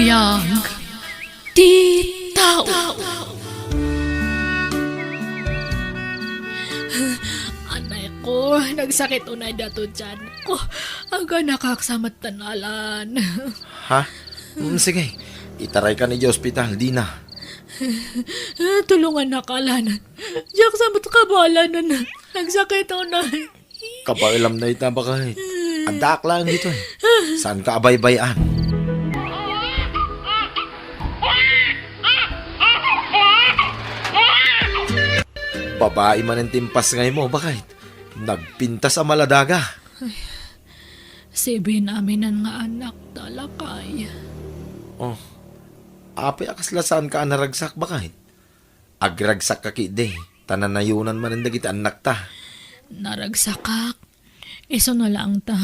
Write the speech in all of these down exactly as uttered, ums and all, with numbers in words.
Biag ti tao. Anay ko, nagsakit unay dato tiyan ko. Aganakak sa met tan, Alan. Ha? Mm, sige. Itaraykan idiay ospital, dina. Tulongannak, Alan. Diak sa met kabaelan. Nagsakit unay. Kabaelam dayta, baket. Addaak laeng ditoy. Saanka a baybay-an. Babai manen ti impasngaymo, baket. Nagpintas a maladaga. Ay, si Ben aminen nga anakta, lakay. Oh, apay a kasla saanka a naragsak, baket? Agragsak ka ketdi, ta nanayonan manen dagiti annakta. Naragsakak. Isuna laeng ta,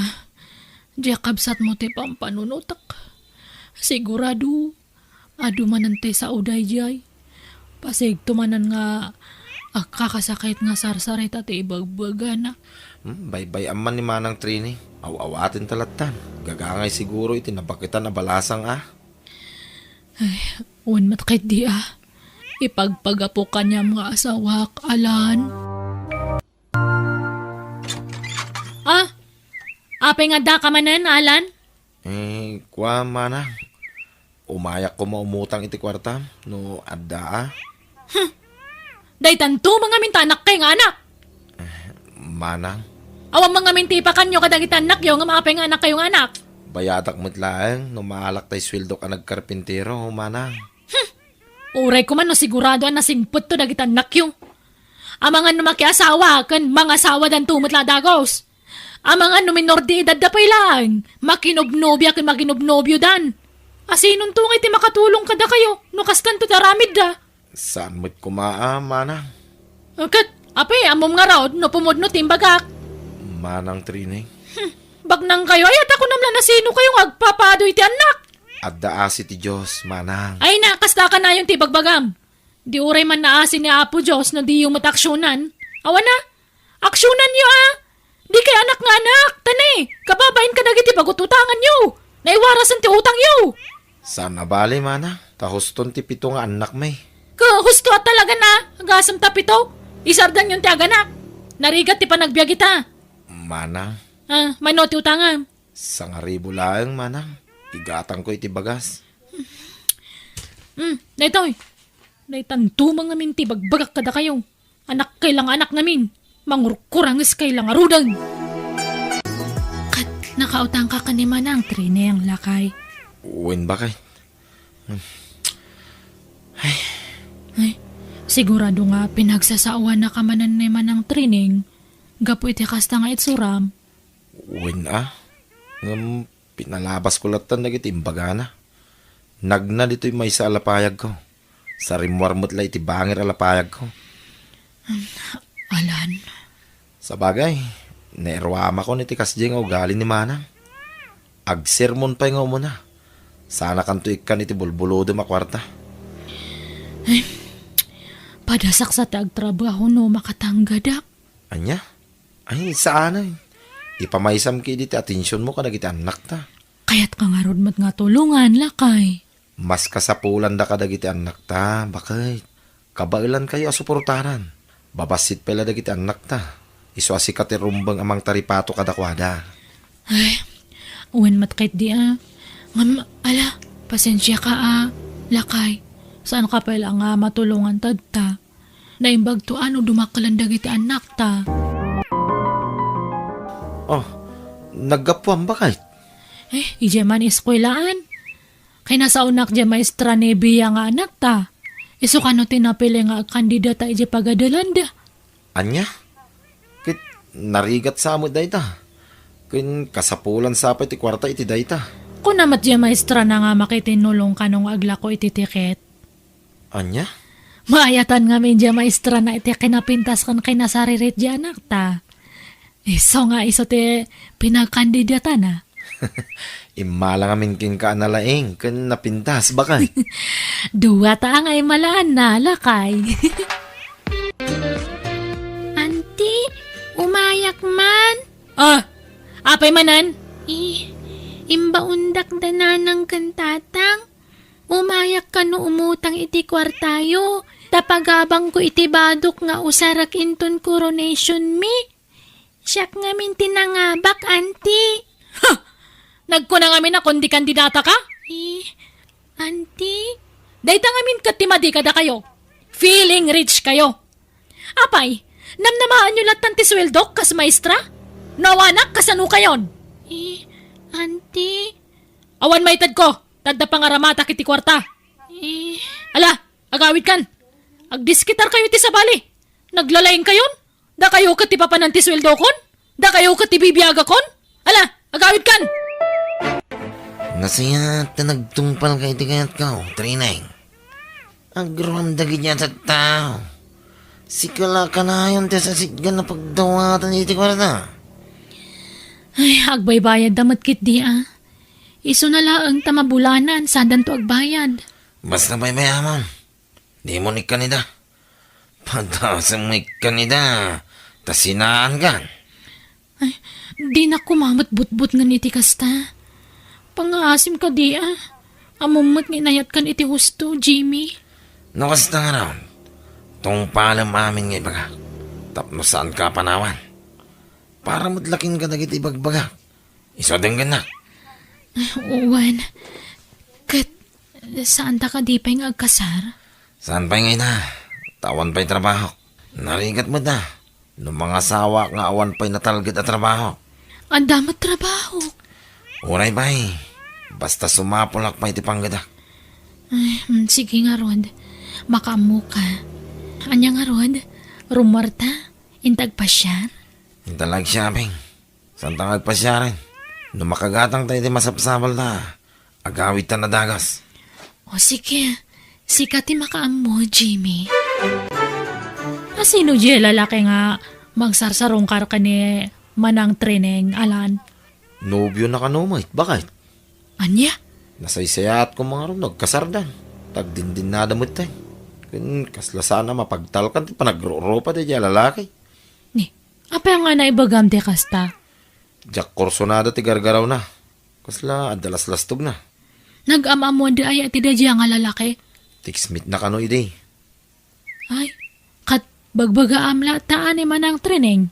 diak kabsatmo ti pampanunotak. Sigurado, adu manen ti sao daydiay. Pasigto manen nga agkakasakit nga sarsarita ti ibagbagana. Hmm, baybay-am man ni Manang Trini. Aw-awaten ta lattan. Gagangay siguro iti nabaketan a balasang a. Ay, wen met ketdi a. Ipagpagapo kaniam nga asawak, Alan. Ah, apay nga addaka manen, Alan? Eh, kua, manang. Umayak koma umutang iti kuartam, no adda a. Hmm. Daytanto mangamin ta anakkayo nga anak. Manang. Awan mangamin ti ipakanyo kadagiti annakyo ngem apay nga annakkayo nga anak? Bayadak met laeng no maalak tay sueldok a nagkarpintero, manang. Hmm. Uray koma no sigurado a nasingpetto dagiti annakyo. Amangan no makiasawa ken mangasawadanto met la dagus. Amangan no minor de edadda pay laeng, makinobnobia ken makinobnobiodan. Asinonto ngay ti makatulong kadakayo no kaskanto ti aramidda? Saan met koma a, manang. Ket, apay, ammom ngarud no pumudno ti imbagak? Manang Trineng. Hmm, bagnangkayo, ay, ata kunam la nasinokayo nga agpapaaduy ti annak? Adda asi ti Dios, manang. Ay na, kasta kanayon ti ibagbagam. Di uray man naasi ni Apo Dios no diyo met aksionan. Awan a, aksionanyo a! Dikay anak nga anak, ta ne, kababain kadagiti pagut-utanganyo. Naiwarasen ti utangyo. Saan a bali, manang, ta huston ti pito nga annakmi. Ket husto a talaga na, agasem ta pito. Isardanyon ti aganak. Narigat ti panagbiag ita. Manang. Ah, mano ti utangam? Sangaribu laeng, manang. Igatangko iti bagas. Hmm, daytoy. Daytanto mangamin ti ibagbagak kadakayo. Anakkayo la nga anak ngamin. Mangurkurangeskay la ngaruden. Ket nakautangka ken ni Manang Trineng, lakay? Wen, baket. Ay. Ay, sigurado nga pinagsasaoannaka manen ni Manang Trineng gapu iti kasta nga itsuram. Wen a, ngem pinalabasko lattan dagiti imbagana. Nagna ditoy maysa a lapayagko. Sarimmuar met la iti bangir a lapayagko. Alan. Sabagay, nairuamakon iti kasdiay nga ugali ni Manang. Agsermon pay nga umuna. Sanakanto ikkan iti bulbulodem a kuarta. Ay, padasak sa ti agtrabaho no makatanggadak. Ania? Ay, saanen. Ipamaysam ketdi ti atensionmo kadagiti annakta. Kayatka ngarud met nga tulongan, lakay? Mas kasapulan da kadagiti annakta, baket. Kabaelankayo a suportaran. Babassit pay la dagiti annakta. Isu a sika ti rumbeng a mangtaripato kadakuada. Ay, wen met ketdi a. Ngem, ala, pasensiaka a, lakay. Saanka pay la nga matulongan tatta. Naimbagto a no dumakkelan dagiti annakta. Oh, naggapuam, baket? Eh, idiay man eskuelaan. Kinasaonak diay maestra ni Bia nga anakta. Isu kano ti napili nga kandidata idiay pagadelanda. Ania? Ket narigat sa met dayta. Ken kasapulan sa pay ti kuarta iti dayta. Kuna met diay maestrana nga makitinnulong kano nga aglako iti tiket. Ania? Maayatan ngamin diay maestrana iti kinapintas ken kinasaririt diay anakta. Isu nga isu ti pinagkandidatana. Immala ngamin kenka a nalaing ken napintas, baket. Dua ta nga immalaanna, lakay. Anti, umayak man. Ah, apay manen? I, imbaondak da nanang ken tatang. Umayak kano umutang iti kuartayo, ta pagabangko iti badok nga usarek inton coronation mi. Siak ngamin ti nangabak, Auntie. Ha! Nagkuna ngamin a kundi kandidata ka? Eh, Auntie? Dayta ngamin ket ti madi kadakayo. Feeling rich kayo. Apay, namnamaanyo lattan ti sueldok kas maestra? No awanak, kasano kayon? Eh, Auntie? Awan maitedko, tadda pangaramatak iti kuarta. Eh. Ala, agawidkan. Agdiskitar kayo iti sabali. Naglalaing kayon? Dakayo ket ti papanan ti sueldokon? Dakayo ket ti bibiagakon? Ala, agawidkan! Nasayaat ta nagtungpalka iti kayatko, Trineng. Agruam dagiti a tattao. Sika la kanayon ti sasitgan a pagdawatan iti kuarta. Ay, agbaybayadda met ketdi a. Isuna laeng ta mabulanan, saandanto agbayad. Basta baybayamon. Dimon ikkanida. Padasem ikkanida. Ta sinaankan. Ay, dinak koma met butbutngen iti kasta. Pangngaasim kadi a. Ammom met nga inayatkan iti husto, Jimmy. No kasta ngarud, tungpalem amin nga ibagak. Tapno saanka a panawan. Para met la kenka dagiti ibagbagak. Isu a denggennak. Wen, ket saanta kadi pay nga agkasar? Saan pay nga ita, ta awan pay trabahok. Narigat met a, no mangasawaak nga awan pay natalged a trabaho. Adda met trabahok. Uray pay, basta sumapulak pay ti panggedak. Ay, mm, sige ngarud. Makaammoka. Ania ngarud? Rummuarta? Inta agpasiar? Inta la ag-shopping. Saanta nga agpasiaren. No makagatangta iti masapsabalta, agawidta a dagus. O sige, sika ti makaammo, Jimmy. A, sino diay lalaki nga magsarsarungkar ken ni Manang Trineng, Alan? Nobiona kano met, baket? Ania? Nasaysayaat koma ngarud no agkasarda. Ta agdindinnada metten. Ken kasla saan a mapagtalkan ti panagrurupa daydiay a lalaki. Ni, apay nga naibagam ti kasta? Diak kursunada ti gargarawna. Kasla adda laslastogna. Nagam-ammoanda aya ti daydiay nga lalaki? Text meetna kano idi. Ay, ket bagbagaam latta a ni Manang Trineng.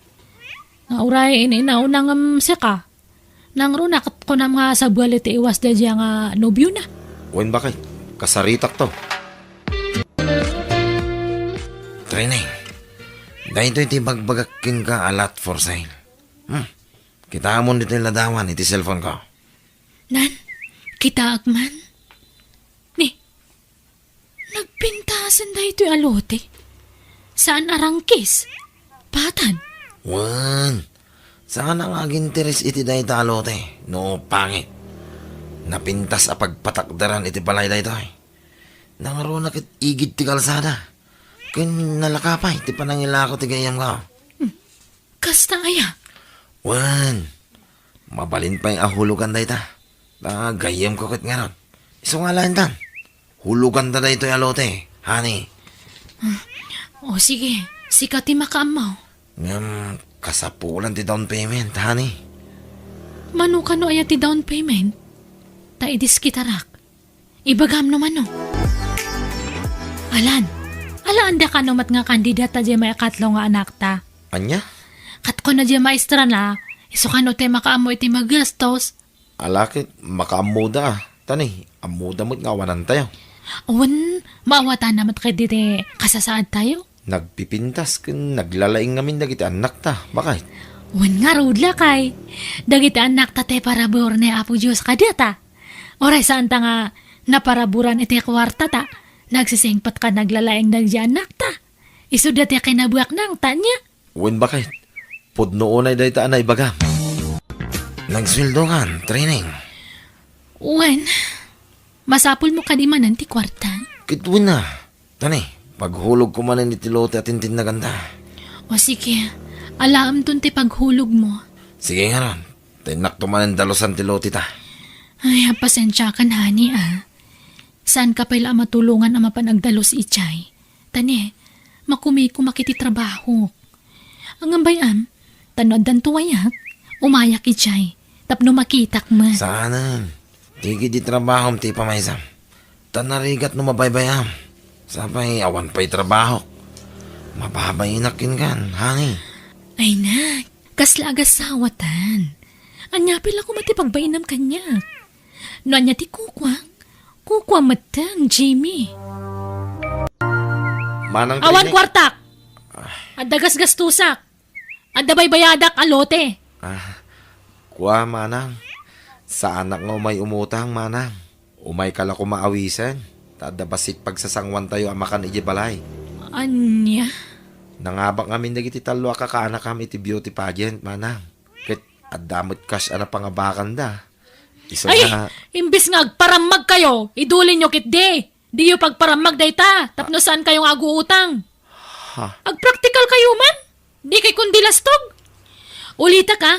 Nga uray in-inauna ngem sika. Nangruna ket kunam nga sabali ti iwas daydiay nga nobiona. Wen, baket, kasaritakto. Trineng, daytoy ti ibagbagak kenka a lot for sale. Hmm. Kitaemon ditoy ladawan iti cellphone ko. Nan, kitaek man. Ni, nagpintasen daytoy a lote. Saan a rangkis. Patad. Wen, saan a nga aginteres iti dayta a lote no pangit. Napintas a pagpatakderan iti balay daytoy. Nangruna ket igid ti kalsada. Ken nalaka pay ti panangilako ti gayyemko. Hmm. Kasta aya? Wen, mabalin pay a hulugan dayta. Ta gayyemko ket ngarud. Isu nga alaendan. Huloganta daytoy a lote, honey. Ah, o sige, sika ti makaammo. Ngem kasapulan ti down payment, honey. Mano kano aya ti down payment? Ta idiskitarak. Ibagam no mano. Alan, alaanda kano met nga kandidata diay maikatlo nga anakta. Ania? Ket kuna diay maestrana, isu kano ti makaammo iti magastos. Ala ket makaammoda a. Ta ni, ammoda met nga awanantayo. Wen, maawatanna met kadi ti kasasaadtayo. Nagpipintas ken naglalaing ngamin dagiti annakta, baket. Wen ngarud, lakay. Dagiti annakta ti parabur ni Apo Dios kadata. Uray saanta nga naparaburan iti kuartata, nagsisingpet ken naglalaing dagiti annakta. Isuda ti kinabuaknangta, ania? Wen, baket. Pudno unay dayta a naibagam. Nagsueldokan, Trineng. Wen, masapulmo kadi manen ti kuarta? Ket wen a. Ta ni, paghulogko manen iti lote a tintinnaganta. O sige, alaemton ti paghulogmo. Sige ngarud, ta innakto manen dalusan ti loteta. Ay, pasensiakan, honey, a. Saanka pay la a matulongan a mapan agdalus idiay. Ta ni, makumikomak iti trabahok. Ngem bay-am, ta no addanto wayak, umayak idiay, tapno makitak met. Saanen. Ti igid ti trabahom ti ipamaysam. Ta narigat no mabaybayam. Sapay awan pay trabahok. Mababainak kenkan, honey. Ay, nak, kasla agasawatan. Ania pay la koma ti pagbainam kaniak? No ania ti kukuak, kukuam metten, Jimmy. Manang Awan Trini- kwartak! Adda gasgastusak. Adda baybayadak a lote. Ah, kua, manang. Saanak nga umay umutang, manang. Umayka la koma awisen, ta adda bassit pagsasanguantayo a makan idiay balay. Ania? Nangabak ngamin dagiti tallo a kakaanakam iti beauty pageant, manang. Ket adda met cash a napangabakanda. Isu Ay! nga Imbes nga agparammagkayo, idulinyo ketdi. Diyo pagparammag dayta, tapno saankayo nga aguutang. Ha? Agpraktikalkayo man? Di kay kundi lastog? Ulitak, a,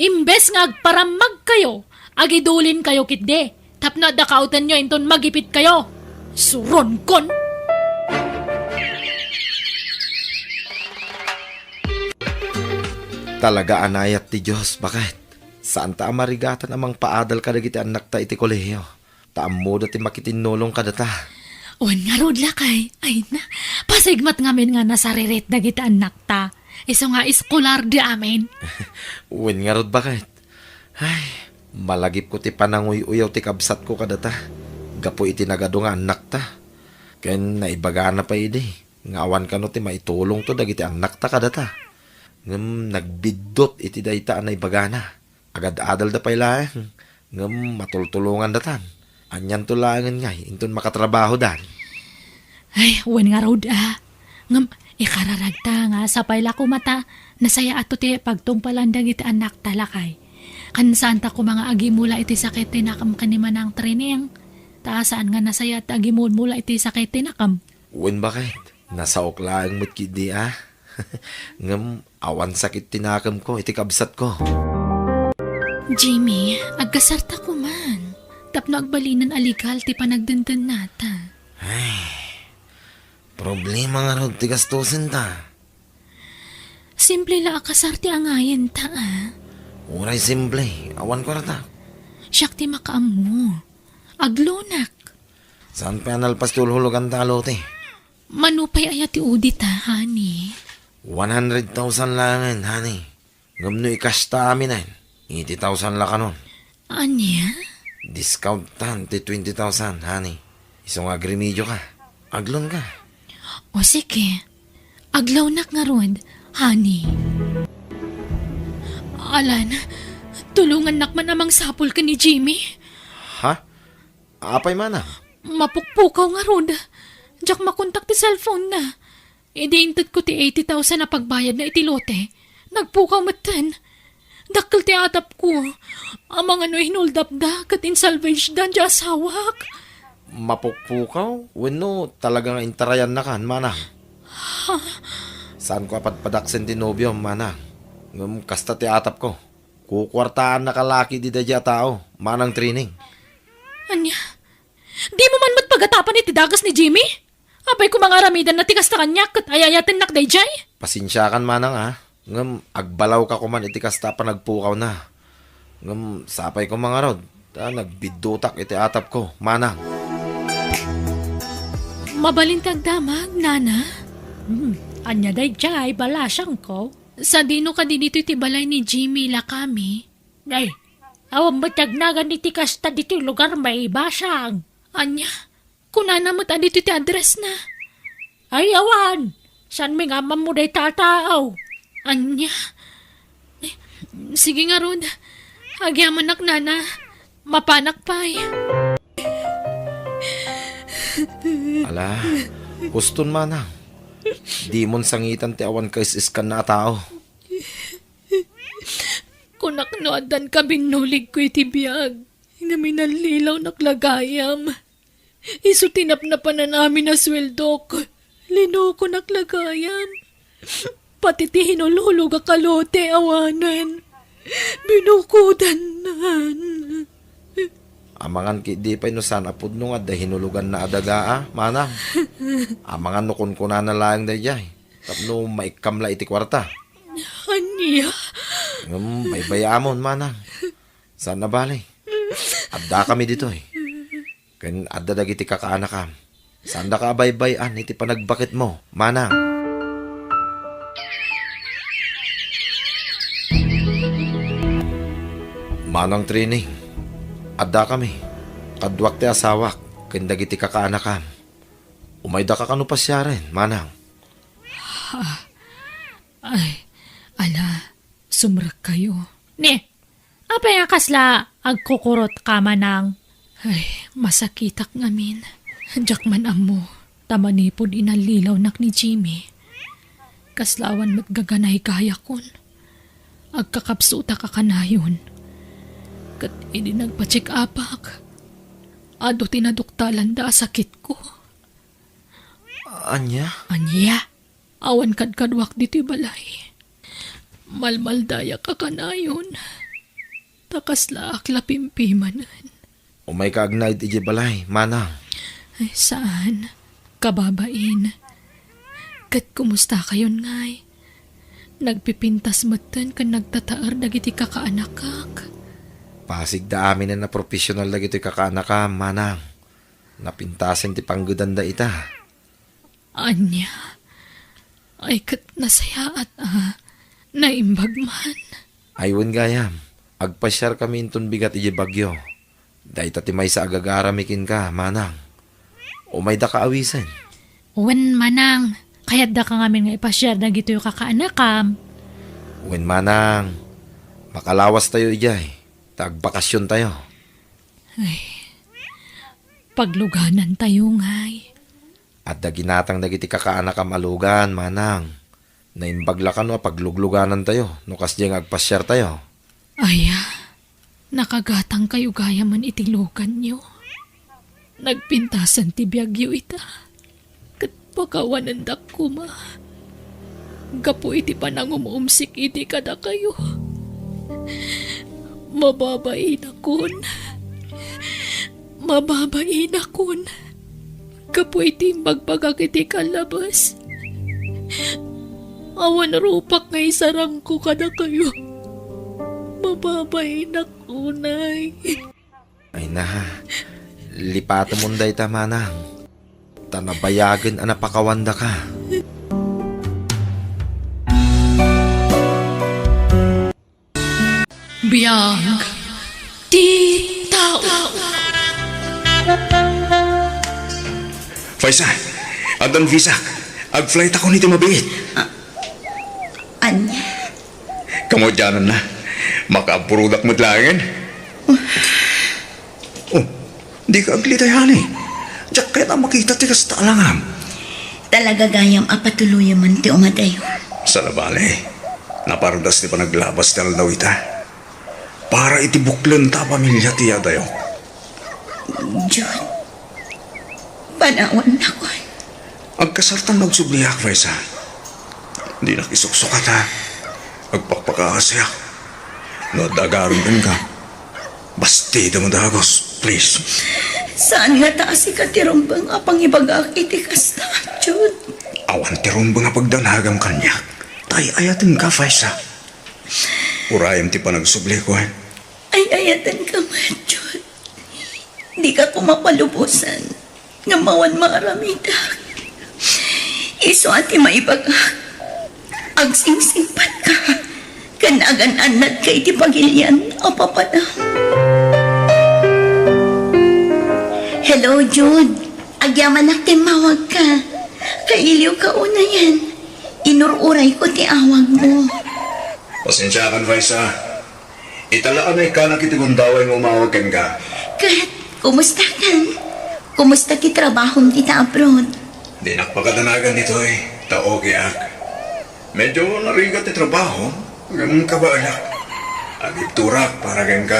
imbes nga agparammagkayo, agidulinkayo ketdi, tapno adda kautenyo inton magipitkayo. Suronkon! Talaga a naayat ti Dios, baket. Saanta a marigatan a mangpaadal kadagiti annakta iti kolehio. Ta ammoda ti makitinnulong kadata. Wen ngarud, lakay. Ay na, pasigmat ngamin nga nasaririt dagiti annakta. Isu nga eskolar di amin. Wen ngarud, baket. Ay, malagipko ti pananguy-uyaw ti kabsatko kadata. Gapu iti nagadu nga annakta. Ken naibagana pay idi nga awan kano ti maitulongto dagiti annakta kadata. Ngem nagbiddut iti dayta a naibagana. Agad-adalda pay laeng, ngem matultulongandatan. Anianto laengen ngay inton makatrabahodan? Ay, wen ngarud, a. Ngem ikararagta nga sapay la koma ta nasayaatto ti pagtungpalan dagiti annakta, lakay. Ken saanta koma nga agimula iti sakit ti nakem ken ni Manang Trining. Ta saan nga nasayaat ti agimulmula iti sakit ti nakem? Wen, baket. Nasaok laeng met ketdi, a. Ngem awan sakit ti nakemko iti kabsatko. Jimmy, agkasarta koman. Tapno agbalinen a legal ti panagdendennata. Ay, problema ngarud ti gastosenta. Simple la a kasar ti angayenta, a. Uray simple, awan kwarta. Siak ti makaammo. Aglonak. Saan pay a nalpas ti hulhuloganta a lote? Mano pay aya ti udita, honey? One hundred thousand laengen, honey. Ngem no ikasta aminen, eighty thousand la kanon. Ania? Discountan ti twenty thousand, honey. Isu nga agremedioka. Aglonka. O sige. Aglawnak ngarud, honey. Alan, tulongannak man a mangsapul ken ni Jimmy. Ha? Apay mana? Mapukpukaw ngarud. Diak makontak ti cellphone-na. Idi intedko ti eighty thousand a pagbayadna iti lote, nagpukaw metten. Dakkel ti atapko. Amangan no inuldapda ket insalvageda diay asawak. Mapukpukaw? Wenno talaga nga intarayannakan, manang? Ha? Saanko a padpadaksen ti nobiom, manang. Ngem kasta ti atapko. Kukuartaannaka la ketdi daydiay a tao, manang Trining. Ania? Dimo man met pagatapan iti dagus ni Jimmy? Apay koma nga aramidenna ti kasta kaniak ket ay-ayatennak daydiay? Pasensiakan manang a, ngem agbalawka koman iti kasta a panagpukawna. Ngem sapay koma ngarud, ta nagbiddutak iti atapko, manang. Mabalin ti agdamag, nana? Hmm, ania daydiay, balasiangko? Sadino kadi ditoy ti balay ni Jimmy, lakami? Ay, awan met ti agnagan iti kasta ditoy lugar, maibasang. Ania? Kunana met a ditoy ti address-na. Ay, awan. Saanmi nga ammammo dayta a tao? Ania? Eh, sige ngarud. Agyamanak, nana. Mapanak pay. Ala, huston manang. Dimon sangitan ti awan kaisiskanna a tao. Kunak no addan kabinnuligko iti biag, ngem inallilawnak la gayam. Isu ti napnapanan amin a sueldok. Linokonak la gayam. Pati ti hinulhulogak a lote awanen. Binukodannan. Amangan ketdi pay no saan a pudno nga adda hinuloganna a daga a, manang. Amangan no kunkunana laeng daydiay. Tapno maikkam la iti kuarta. Ania? Ngem baybayamon, manang. Saan a bale. Addakami ditoy. Ken adda dagiti kakaanakam. Saandaka a baybay-an iti panagbaketmo, manang. Manang Trining, addakami. Kaduak ti asawak ken dagiti kakaanakam. Umaydaka kano pasiaren, manang. Ay, ala, sumrekkayo. Ni, apay nga kasla agkukurotka, manang? Ay, masakitak ngamin. Diak man ammo, ta manipud inallilawnak ni Jimmy, kasla awan met gaganaygayakon. Agkakapsutak a kanayon. Ket idi nagpa-check-upak, adu ti naduktalanda a sakitko. Ania? Ania? Awan kadkaduak ditoy balay. Malmaldayak a kanayon. Ta kaslaak la pimpimanen. Umayka agnaed idiay balay, manang. Ay, saan. Kababain. Ket kumustakayon ngay? Nagpipintas metten ken nagtataer dagiti kakaanakak. Pasigda aminen a profesional dagitoy kakaanakam, manang. Napintasen ti panggedanda ita. Ania? Ay, ket nasayaat a. Naimbag man. Ay, wen gayam. Agpasiarkami inton bigat idiay Baguio. Dayta ti maysa a gagarami kenka, manang. Umaydaka awisen. Wen, manang. Kayaddaka ngamin nga ipasiar dagitoy kakaanakam. Wen, manang. Makalawastayo idiay. Ta agbakasiontayo. Ay. Pagluganantayo ngay. Adda ginatang dagiti kakaanakam a lugan, manang. Naimbag la kano a paglugluganantayo no kasdiay nga agpasiartayo. Aya, nakagatangkayo gayamen iti luganyo. Nagpintasen ti biagyo ita, ket pakawanendak koma. Gapu iti panangum-umsik idi kadakayo, mababainakon. Mababainakon. Gapu iti imbagbagak iti kallabes, awan rupak nga isarangko kadakayo. Mababainak unay. Ay na, lipatemon dayta, manang. Ta nabayagen a napakawandaka. Biag ti tao. Faisa, addan visa. Agflight ako niti mabiit. Ah, anya? Kamaudiananna. Makaabroadak met laengen. Oh, dika aglitay, honey. Diak kayat a makita ti kasta a langam. Talaga gayam a patuloyem man ti umadayo. Saan a bale, napardas ti panaglabas ti aldaw ita. Para iti buklenta a pamilia ti yadayok. Jude, panawannakon. Agkasartan nga agsubliak, Faisa. Dinak isuksukat, ha. Agpakpakaasiak. No adda agarem kenka, bastidem a dagus, please. Saan ngata a sika ti rumbeng a pangibagak iti kasta, Jude? Awan ti rumbeng a pagdanagam kaniak. Ta ay-ayatenka, Faisa. Urayem ti panagsublikuan. Ay-ayatenka met, Jude. Dika koma palubosan nga awan maaramidak. Isu a ti maibagak, agsingsingpatka ken agan-annadka iti pagilian a papanam. Hello, Jude. Agyamanak ta immawagka. Kailiwka unayen. Inur-urayko ti awagmo. Pasensiakan, Faisa. Ita la a naikkanak iti gundaway nga umawag kenka. Ket, kumustakan? Kumusta ti trabahom dita abroad? Dinak pakadanagan ditoy, ta okay ak. Medyo narigat ti trabaho, ngem kabaelak. Agibturak para kenka.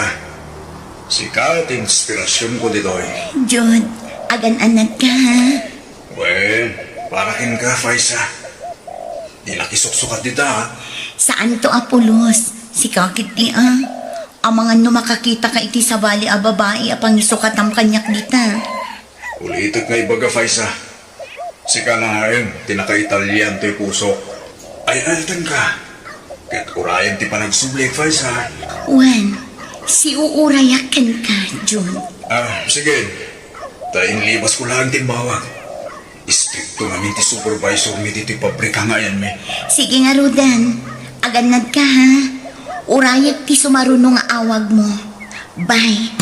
Sika ti inspirasionko ditoy. Jude, agan-annadka, ha? Wen, para kenka, Faisa. Dinak isuksukat dita, ha? Saanto a pulos. Sika ketdi, a. Amangan no makakitaka iti sabali a babai a pangisukatam kaniak dita. Ulitek nga ibaga, Faisa. Sika laeng ti naka-Italian toy pusok. Ay-ayatenka. Ket urayem ti panagsubli, Faisa. Wen, siuurayak kenka, Jude. Ah, sige. Ta inlibasko laeng ti immawag. Istrikto ngamin ti supervisormi ditoy pabrika nga ayanmi. Sige ngaruden. Agannadka, ha? Urayek ti sumaruno nga awagmo. Bye.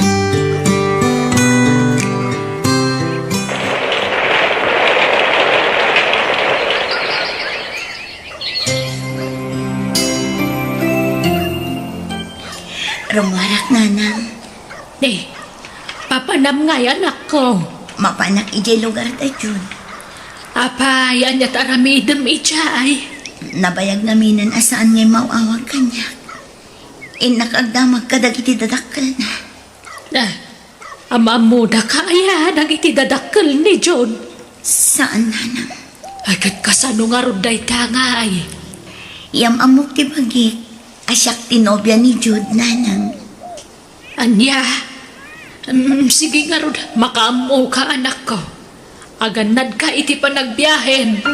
Rummuarak, nanang. Ni, papanam ngay, anakko. Mapanak idiay lugarda, Jud. Apay, ania ti aramidem idiay? Nabayag ngaminen a saan ngay maawag kaniak. Innak agdamag kadagiti dadakkelna. Ah, am-ammodaka aya dagiti dadakkel ni Jud? Saan, nanang. Ay, ket kasano ngarud dayta ngay? Yam-ammok ti bagik a siak ti nobia ni Jud, nanang. Ania? Mm, sige ngarud, makaammoka, anakko. Agannadka iti panagbiahem.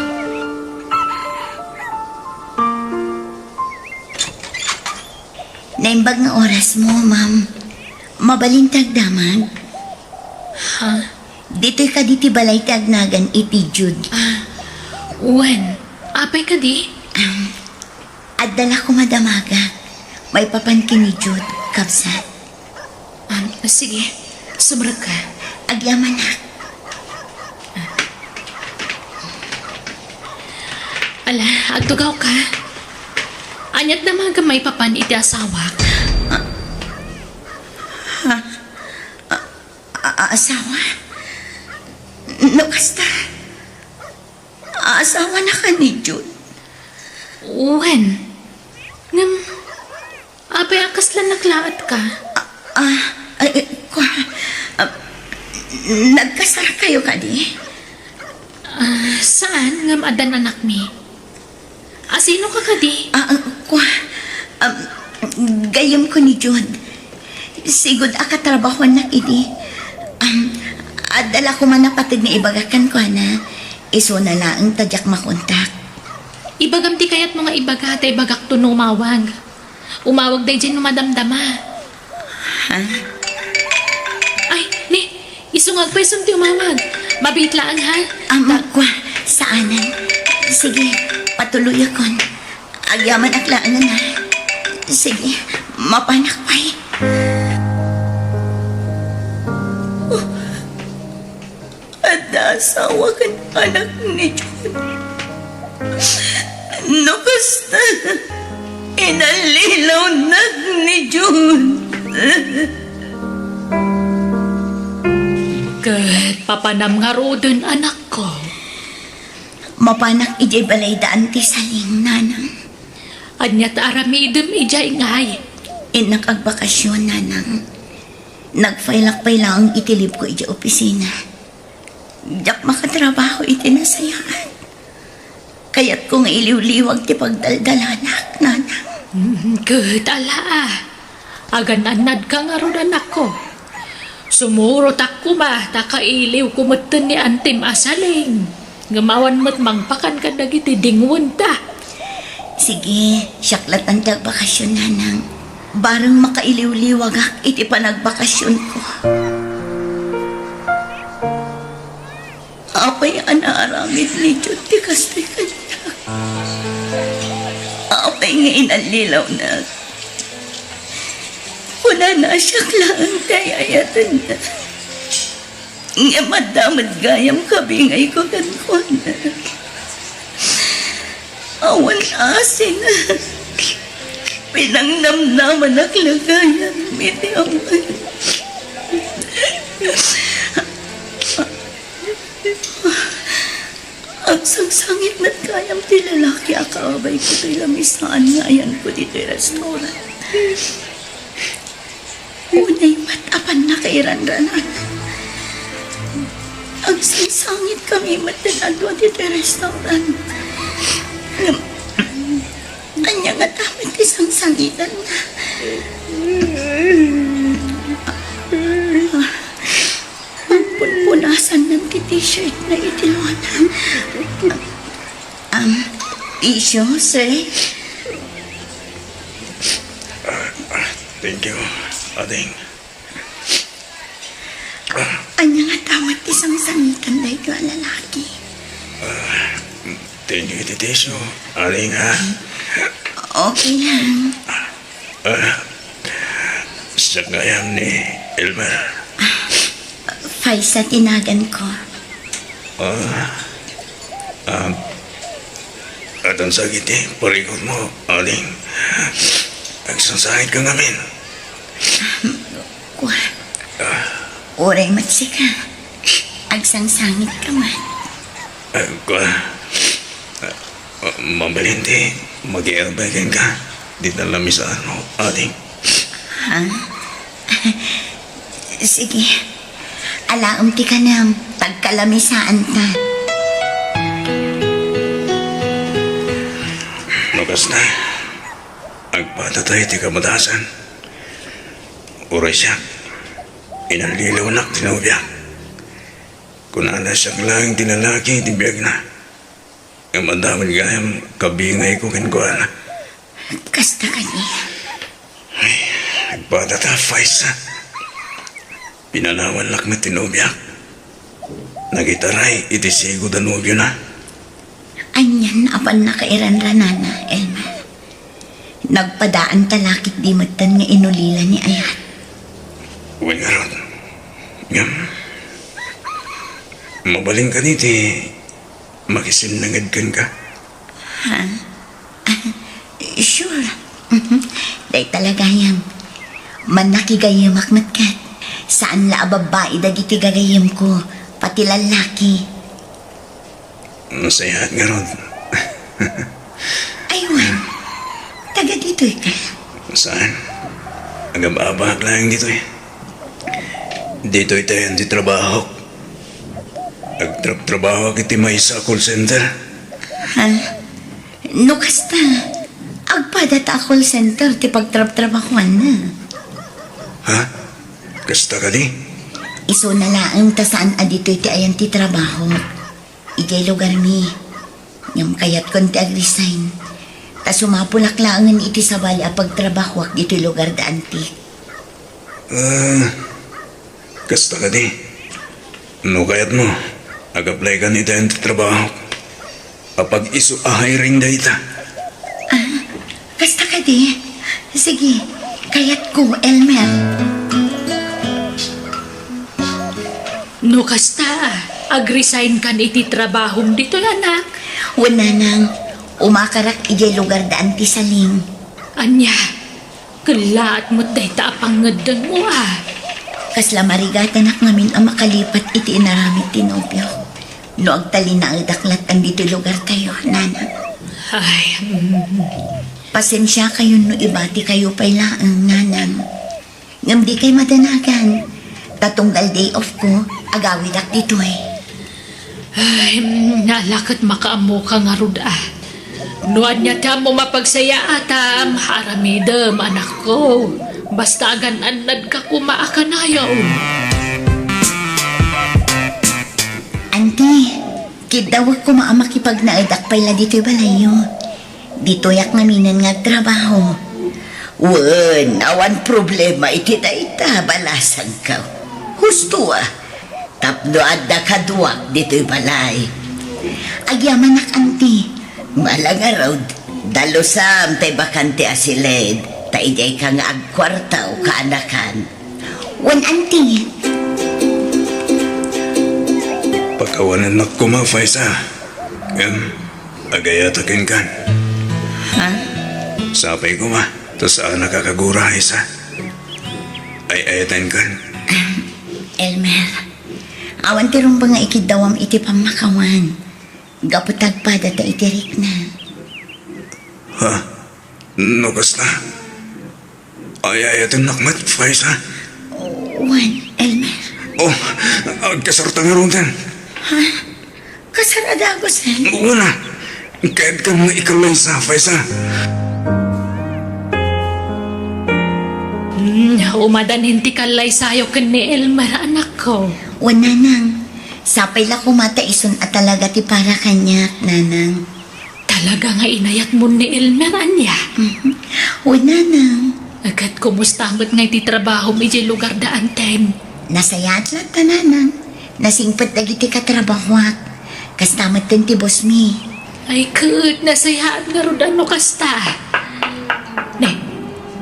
Naimbag nga orasmo, ma'am. Mabalin ti agdamag? Ha? Ditoy kadi ti balay ti agnagan iti Jud. Ah, wen. Apay kadi? Um, adda la koma damagak. Maipapan ken ni Jud, kabsat. Ah, sige. Sumrekka. Agyamanak. Ala, agtugawka. Ania ti damagem maipapan iti asawak? Ah, ah, ah, asawa? No kasta, asawanaka ni Jud? Wen. Ngem, apay a kasla naklaat ka? Ah, ah, eh, eh, kua, ah, nagkasarakayo kadi? Ah, saan ngem addan anakmi? Asinoka kadi? Ah, ah, kua, ah, gayyemko ni Jud. Sigud a katrabahuannak idi. Um, adda la koma napateg nga ibagak kenkuana. Isuna laeng ta diak makontak. Ibagam ti kayatmo nga ibaga, ta ibagakto no umawag. Umawag daydiay no madamdama. Ha? Ay, ni, isu nga agpayso ti umawag. Mabiit laeng, ha? Ah, kua, saanen. Sige, patuloyakon. Agyamanak laeng, ha? Sige, mapanak pay. Adda asawa ken anak ni Jud. No kasta, inallilawnak ni Jud. Ket papanam ngaruden, anakko? Mapanak idiay balay da Auntie Saling, nanang. Ania ti aramidem idiay ngay? Innak agbakasyon, nanang. Nagfailak pay laeng iti leave ko idiay opisina. Diak makatrabaho iti nasayaat. Kayatko nga iliwliwag ti pagdaldalanak, nanang. Mm, ket ala, ah. Agan-annadka ngarud, anakko. Sumurotak koma ta kailiwko metten ni Auntiem a Saling. Ngem awan met mangpakan kadagiti dingwenta. Sige, siak latta ti agbakasyon, nanang. Bareng makailiwliwagak iti panagbakasyonko. Apay a naaramid ni Jud ti kastoy kaniak? Apay nga inallilawnak? Kunana, siak laeng ti ay-ayatenna. Ngem adda met gayam kabingayko kenkuana. Awan asin. Pinangnamnamanak la gayam iti awan. Agsangsangit met gayam ti lalaki a kaabayko toy lamisaan nga ayanko ditoy restaurant. Unay met a pannakairanranan. Agsangsangit kami met ti adua ditoy restaurant. Ngem, ania ngata met ti sangsangitanna? Punpunasanna ti t-shirtna iti lona. Um, tissue, sir? Ah, ah, thank you, ading. Ah, Ania ngata met ti sangsangitan daytoy a lalaki? Thank you iti tissue, aling, ha? Okay lang. Ah, siak gayam ni Elmer. Faisa ti naganko. Ah, ah, addan sa iti parikutmo, aling. Agsangsangitka ngamin. Kua. Uray met sika. Agsangsangitka met. Ah, kua. Ah, mabalin ti makiarbay kenka. Dita lamisaanmo, aling. Ha? Sige. Alaem ti kanem, tagkalamisaanta. No kasta, agpadata iti kabatasan. Uray siak, inallilawnak ti nobiak. Kunana siak laeng ti lalaki iti biagna. Ngem adda met gayam kabingayko kenkuana. Kasta kadi. Ay, agpadata, Faisa. Pinanawannak met ti nobiak. Nagitaray iti sigud a nobiona. Anian a pannakairanranana, Elmer? Nagpadaanta la ket di metten nga inulila ni Ayat. Wen ngarud. Ngem, mabalin kadi ti makisinnanged kenka? Ha? Sure. Mhm. Dayta la gayam. Mannakigayemak met ket. Saan la a babbai dagiti gagayemko, pati lallaki. Nasayaat ngarud. Ay, wen. Taga ditoy ka? Saan? Agab-abaak laeng ditoy. Ditoy ti ayan ti trabahok. Agtrabtrabahoak iti maysa a call center. Ha? No kasta, agpadata a call center ti pagtrabtrabahoanna. Ha? Kasta kadi? Isuna laeng ta saan a ditoy ti ayan ti trabahok. Idiay lugarmi. Ngem kayatkon ti agresign. Ta sumapulak laengen iti sabali a pagtrabahoak ditoy lugar da Antique. Ah, kasta kadi. No kayatmo, ag-apply kan iti ayan ti trabaho. Apag-isu a hiring dayta. Ah, kasta kadi. Sige, kayatko, Elmer. No kasta, agresign kan iti trabahom ditoy, anak? Wen, nanang, umakarak idiay lugar da Anti Saling. Ania, kellaat met dayta a pangngeddenmo, a? Kasla marigatanak ngamin a makalipat iti inaramid ti nobiok. No agtalinaedak latta ditoy lugartayo, nanang. Ay, mm. Pasensiakayon no ibatikayo pay laeng, nanang. Ngem dikay madanagan, ta tunggal day off ko, agawidak ditoy. Ay, mm, ala ket makaammoka ngarud, a. No ania ti ammom a pagsayaatam, aramidem, anakko. Basta agan-annadka koma a kanayon. Anti, kiddawek koma a makipagnaedak pay la ditoy balayyo. Ditoyak ngaminen nga agtrabaho. Wen, awan problema iti dayta, balasangko. Husto a, tapno adda kaduak ditoy balay. Agyamanak, Anti. Mala ngarud, dalusam tay bakante a siled, ta idiayka nga agkuarta o kaanakan. Wen, Anti. Pakawanennak koma, Faisa. Ngem, agayatak kenkan. Ha? Sapay koma, ta saanak a kagura, Faisa. Ay-ayatenkan. Ahem, Elmer, awan ti rumbeng nga ikiddawam iti pammakawan. Gapu ta agpadata iti rikna. Ha? No kasta? Ay-ayatennak met, Faisa? Wen, Elmer. Oh, agkasarta ngaruden. Ha? Kasar a dagusen? Wen a. Kayatkan nga ikallaysa, Faisa. Hmm, umadanin ti kallaysayo ken ni Elmer, anakko. Wen, nanang. Sapay la koma ta isun a talaga ti para kaniak, nanang. Talaga nga inayatmon ni Elmer, ania? Mhm. Wen, nanang. Ket kumusta met ngay ti trabahom idiay lugar da Anten? Nasayaat latta, Nanang. Nasingpet dagiti katrabahoak. Kasta metten ti boss mi. Ay, ket nasayaat ngarud no kasta. Ne,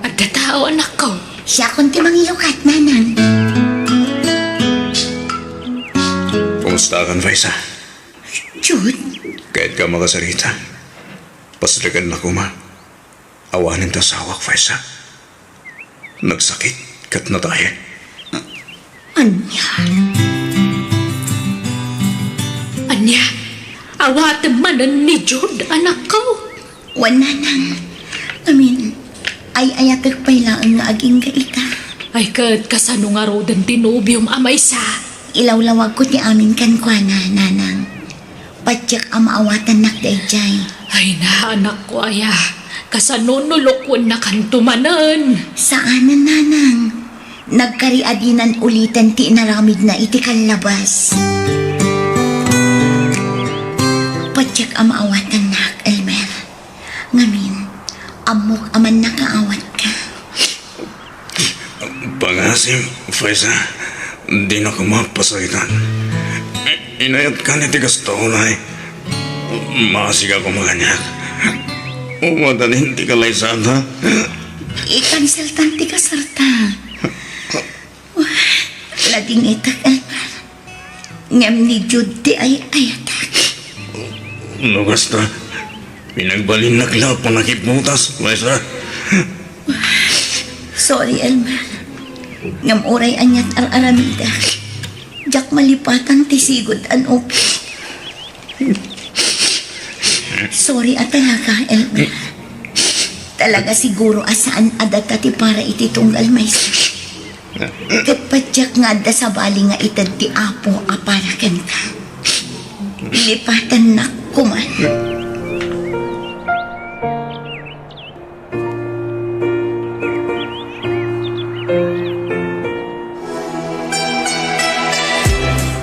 adda tao, anakko. Siakon ti mangilukat, Nanang. Kumustakan, Faisa? Jude? Kayatko a makasarita. Paslekennak koma. Awanen ti asawak, Faisa. Nagsakit ket natayen. Ania? Ania? Awatem manen ni Jude, anakko? Wen, Nanang. Ngamin, ay-ayatek pay laeng nga agingga ita. Ay, ket kasano ngaruden ti nobiom a maysa? Ilawlawagko ti amin kenkuana, Nanang. Patiek a maawatannak daydiay. Ay na, anakko aya, kasano no lukuennakanto manen? Saanen, Nanang. Nagkari a dinan uliten ti inaramidna iti kallabas. Patiek a maawatannak, Elmer. Ngamin, ammok a mannakaawatka. Pangasim, Faisa, dinak mapasakitan. I-, inayatkan iti kasta unay. Maasika koma kaniak. Umadanin ti kalaysata. I-canceltan ti kasarta. Nadingitak, Elmer. Ngem ni Jude ti ay-ayatak. No kasta, pinagbalinnak la a pannakipputas, Faisa. Sorry, Elmer. Ngem uray aniat ar-aramidek, diak malipatan ti sigud a nobio. Sorry a talaga, Elmer. Talaga siguro a saan a data ti para iti tunggal maysa. Ket patiek nga adda sabali nga ited ti Apo a para kenka. Lipatannak koman.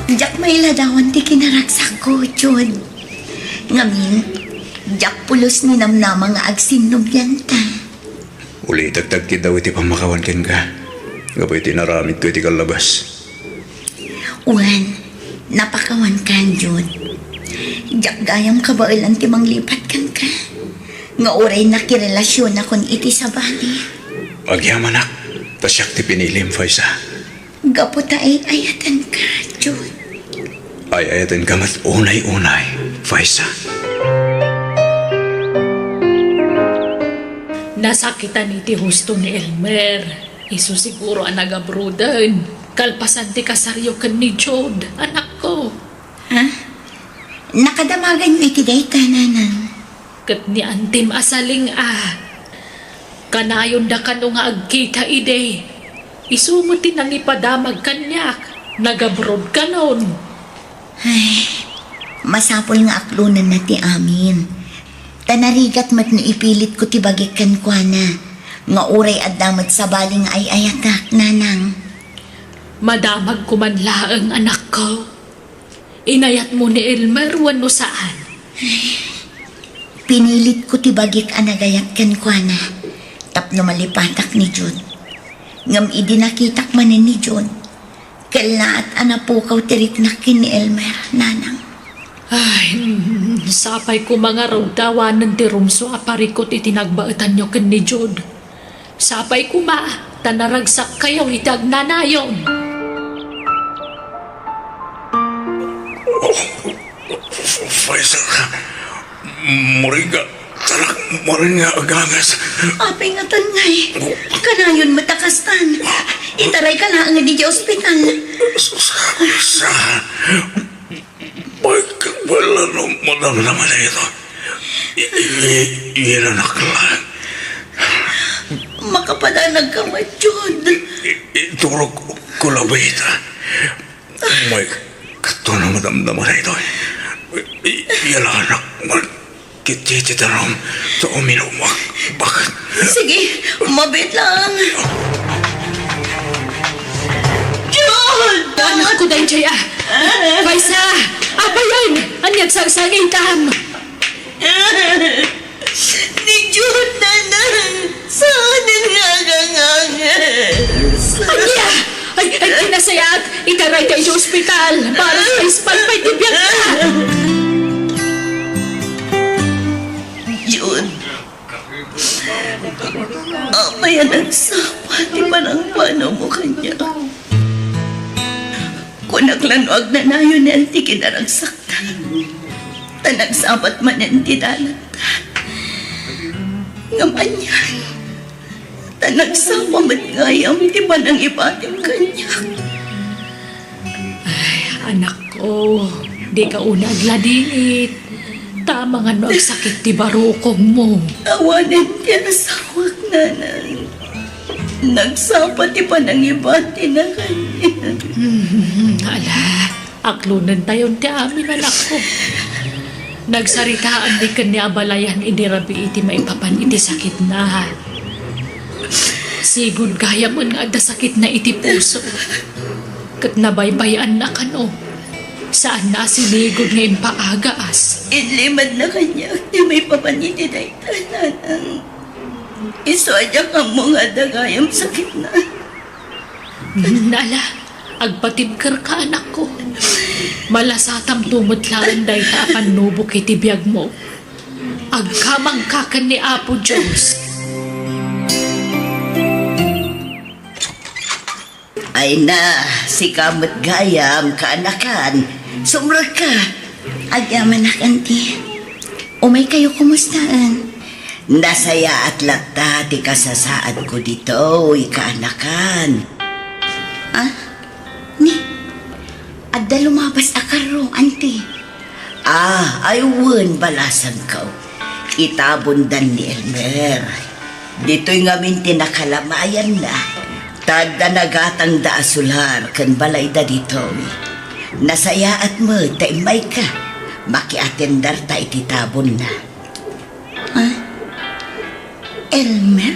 Diak mailadawan ti kinaragsakko, Jude. Ngamin, diak pulos ninamnama nga agsinnubianta. Ulitek ti agkiddaw iti pammakawan kenka, gapu iti inaramidko iti kallabas. Wen, napakawankan, Jude. Diak gayam kabaelan ti manglipat kenka, nga uray nakirelasionakon iti sabali. Agyamanak, ta siak ti pinilim, Faisa. Gapu ta ay-ayatenka, Jude. Ay-ayatenka met unay-unay, Faisa. Nasakitan iti husto ni Elmer. Isu siguro a nagabruden. Kalpasan ti kasaryo ken ni Jude, anakko. Ha? Nakadamaganyo iti dayta, Nanang? Ket ni Antim a saling a. Kanayonda kano nga agkita idi. Isu met ti nangipadamag kaniak. Nagabrod kanon. Ay, masapul nga aklonenna ti amin. Ta narigat met no ipilitko ti bagik kenkuana, nga uray adda met sabali nga ay-ayatak, Nanang. Madamagko man laeng, anakko. Inayatmo ni Elmer wenno saan? Pinilitko ti bagik a nagayat kenkuana tapno malipatak ni Jude. Ngem idi nakitak manen ni Jude, kellaat a napukaw ti riknak ken ni Elmer, Nanang. Ay, mm, sapay koma ngarud ta awanen ti rumsua a parikut iti nagbaetanyo ken ni Jude. Sapay koma ta naragsak kayo iti agnanayon. Oh, Faisa, muriga, tanak, marin nga agangas. Apay ngatan ngay? Kanayon met a kastan. Itarayka laeng iti ospital. Sus, Faisa. Pagkabala no madamdama dayta. I-, i-, iranak lang. Makapadanag ka, Jude. I-, iturok ko labi ita. May kato na madamdama dayta. I-, i-, iranak man. Kiti ti darum, ta uminumak. Bakit? Sige, mabit lang. Jude! Anakko daydiay a. Faisa, apayen, ania agsangsangitam? Ni Jude, Nanang, saan nga agangangas? Ania? Ay, ay, kinasayaat, itaray ta iti ospital. Para sa ispalpay ti biagna. Jun, apay a nagsapa ti panangpanaw mo kaniak? Kunak la no agnanayon ni Auntie kinagsakta. Ta nagsabat manen ti dalanta. Ngem anian, ta nagsapa met gayam ti panangibatim kaniak. Ay, anakko, dika unay agladingit. Ta amangan no agsakit ti barukongmo. Awanen ti asawak, nanang. Nagsapa ti panangibatina kaniak. Hmm, ala, aklonentayon ti amin, anakko. Nagsaritaan ni ken ni abalayan idi rabii ti maipapan iti sakitna. Sigud gayamen nga adda sakitna iti puso. Ket nabaybay-anna kano. Saanna a sinigud nga impaagaas. Inlimedna kaniak ti maipapan iti dayta, nanang. Isu a diak ammo nga adda gayam sakitna. Ala, agpatibkerka, anakko. Malasatamto met laeng dayta a pannubok iti biagmo. Agkamangka ken ni Apo Dios. Ay na, sika met gayam, kaanakan. Sumrekka. Agyamanak, Auntie. Umaykayo, kumustaen? Nasayaat latta ti kasasaadko ditoy, kaanakan. Ah? Ni? Adda lumabas a karro, Auntie. Ah, ay wen, balasangko. Itabondan ni Elmer. Ditoy ngamin ti nakalamayanna. Ta adda nagatangda a solar ken balayda ditoy. Nasayaat met ta immayka. Makiatendarta iti tabonna. Ah? Elmer?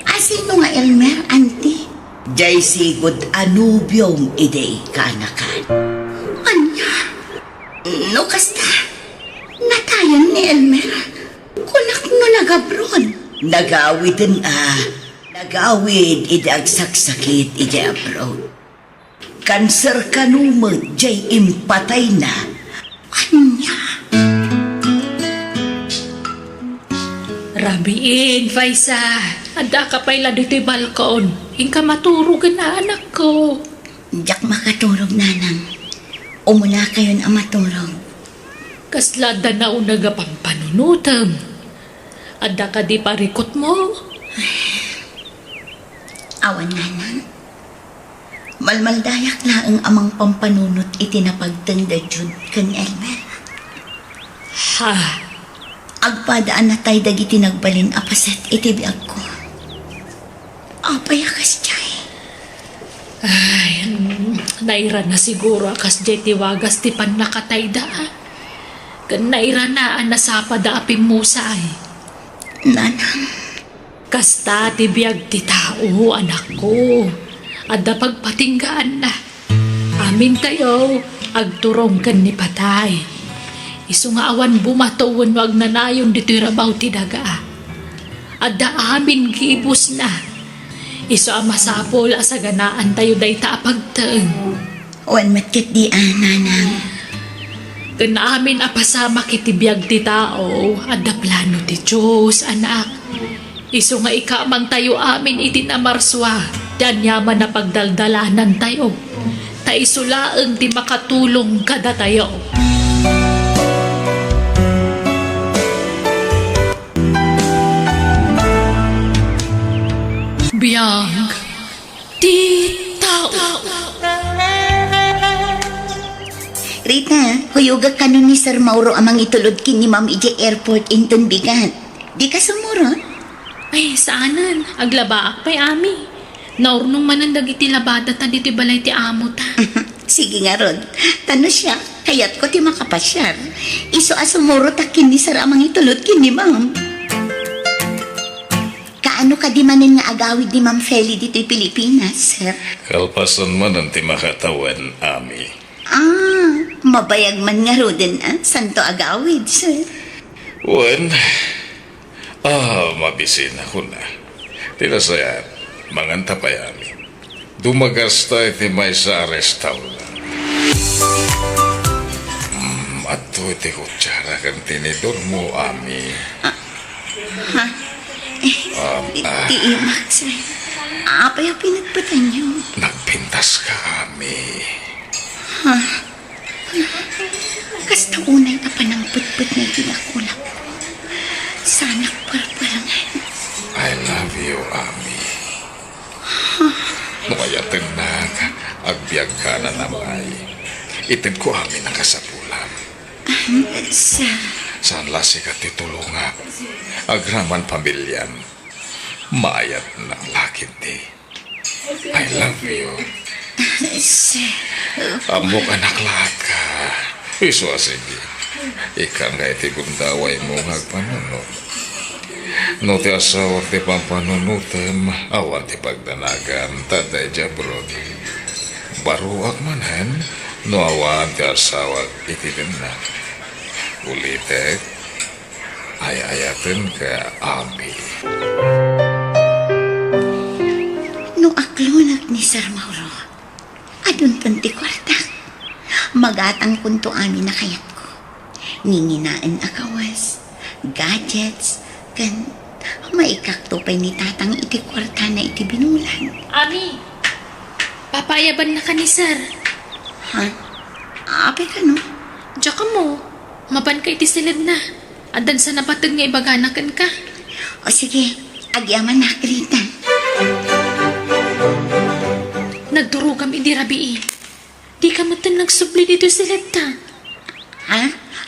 Asino nga Elmer, Auntie? Jay sigud a nobiom idi, kaanakan. Ania? No kasta, natayen ni Elmer? Kunak no nagabroad? Nagawiden a. Nagawid idi agsaksakit idiay abroad. Kanser kano met jay impatayna. Ania? Rabiin, Faisa. Addaka pay la ditoy balkon. Inka maturogen a, anakko. Diak makaturog, nanang. Umunakayon a maturog. Kasla adda nauneg a pampanunotem? Adda kadi parikutmo? Awan, nanang. Malmaldayak laeng a mangpampanunot iti napagteng da Jude ken Elmer. Ha? Agpada a natay dagiti nagbalin a paset iti biagko. Apay a kasdiay? Ay, mm, nairana siguro a kasdiay ti wagas ti pannakatayda. Ken nairana a nasapada a pimmusay. Nanang. Kasta ti biag ti tao, anakko. Adda pagpatinggaanna. Amintayo, agturong ken ni patay. Isu nga awan bumato wenno agnanayon ditoy rabaw ti daga. Adda amin gibusna. Isu a masapul a saganaantayo dayta a pagteng. Wen met ketdi a, nanang. Ken amin a pasamak iti biag ti tao, adda plano ti Dios, anak. Isu nga ikamangtayo amin iti namarsua ti aniaman a pagdaldalanantayo, ta isu laeng ti makatulong kadatayo. Biag ti tao. Rita, huyogak kano ni Sir Mauro a mangitulod ken ni Ma'am idiay airport inton bigat. Dika sumurot? Ay, saanen. Aglabaak pay, Ami. Naurnong manen dagiti labada ta ditoy balay ti amo ta. Sige ngarud. Ta no siak, kayatko ti makapasiar. Isu a sumurot a ken ni Sir a mangitulod ken ni Ma'am. Kaano kadi manen nga agawid ni Ma'am Feli ditoy Pilipinas, sir? Kalpasan manen ti makatawen, Ami. Ah, mabayag man ngaruden, ah, santo agawid, sir. Wen, ah, mabisina kuna. Ti nasayaat, manganta pay, Ami. Dumagasta iti maysa a restaurant. Mm, adto iti kutsara ken tinidormo, Ami. Ah, ha? Eh, Um, ti, ah. Ti imak, sir. Apay a pinatpatanyo? Nagpintaska, Ami. Ha? Kasta unay a panangpetpet na iti dakulak. Sanak parparangen. I love you, Ami. No ayatennak, agbiagka a nanamay. Itedko amin a kasapulam. Sa? Saan la sika ti tulongak. Agraman pamiliam. Maayatnak la ketdi. I love you. Sir. Ammok a naklaat ka. Isu a sige. Ikkan ka iti gundawaymo nga agpanunot. No ti asawak ti pampanunotem, awan ti pagdanagam, ta daydiay abroad. Baroak manen, no awan ti asawak iti dennak. Ulitek, ay-ayatenka, Ami. No aklonak ni Sir Mauro, adunton ti kuartak. Magatangkonto amin a kayatko. Nginginaen a kawas, gadgets, ken maikakto pay ni Tatang iti kuartana iti binulan. Ami, papaayabannaka ni Sir. Ha? Apay kano? Diak ammo. Mapanka iti siledna. Addan sa napateg nga ibagana kenka. O sige, agyamanak, Rita. Nagturogam idi rabii. Dika metten nagsubli ditoy siledta. Ha?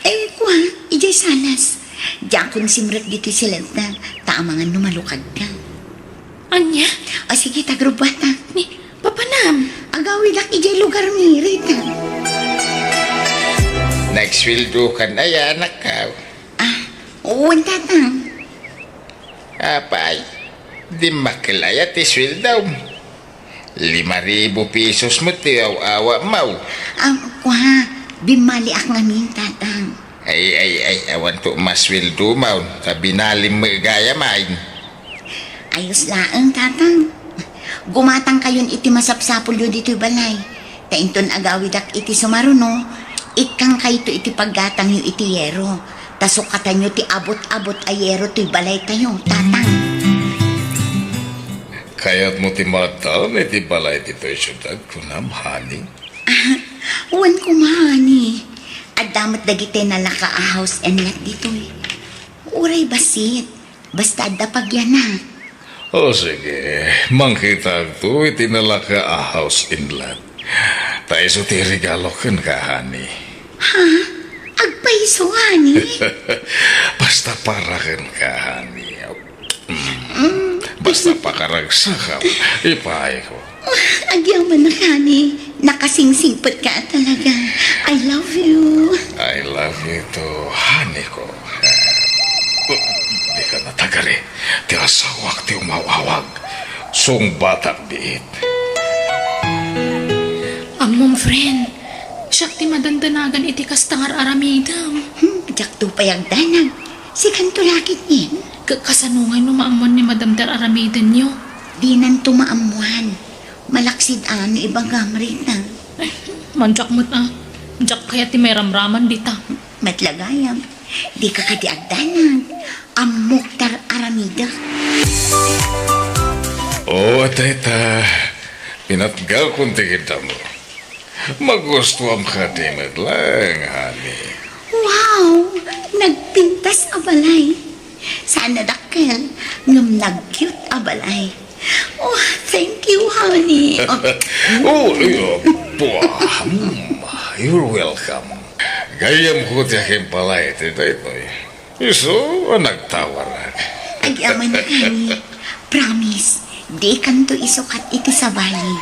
Ay, kua, idiay sanas. Diakon simrek ditoy siledta, ta amangan no malukagka. Ania? O sige, ta agrubbuatak. Ni, papanam? Agawidak idiay lugarmi, Rita. Nagsueldokan aya, anakko? Ah, wen, Tatang. Apay, dimmakkel aya ti sueldom? Lima ribu pesos met ti aw-awatmo. Ah, kua, bimmaliak ngamin, Tatang. Ay, ay, ay, awanto masueldomo, ta binalim met gayam. Ayos laeng, Tatang. Gumatangkayon iti masapsapulyo ditoy balay. Ta inton agawidak iti sumaruno, ikkangkayto iti paggatangyo iti yero. Ta sukatanyo ti abut-abut a yero toy balaytayo, Tatang. Kayatmo ti maaddaem iti balay ditoy siudad, kunam, honey? Ah, wen koma, honey. Adda met dagiti nalaka a house and lot ditoy. Uray bassit, basta adda pagyanak. O sige, mangkitakto iti nalaka a house and lot. Ta isu ti regalo kenka, honey. Ha? Agpayso, honey? Basta para kenka, honey. Mm. Basta pakaragsakam, ipaayko. Ah, agyamanak, honey. Nakasingsingpetka talaga. I love you. I love you too, honey ko. Dika natagari. Ti asawak ti umaw-awag. Sungbatak biit. Ammom, friend. Siak ti madandanagan iti kasta nga ar-aramidem. Hmm, diakto pay agdanag. Sikanto la ketdin. Ka-, kasano ngay no maammuan ni Madam ti ar-aramidenyo? Dinanto maammuan. Malaksid a no ibagam, Rita. Ay, madiak met a. Diak kayat ti mairamraman dita. Met la gayam, dika kadi agdanag. Ammok ti ar-aramidek. O, Tita, pinatgakon ti kiddamo. Magustuam kadi met laeng, honey. Wow! Nagpintas a balay. Saan a dakkel, ngem nag-cute a balay. Oh, thank you, honey. Oh, eh, pua, mm, you're welcome. Gayamko ti akin balay ti daytoy. Isu a nagtawarak. Agyamanak, honey. Promise, dikanto isukat iti sabali.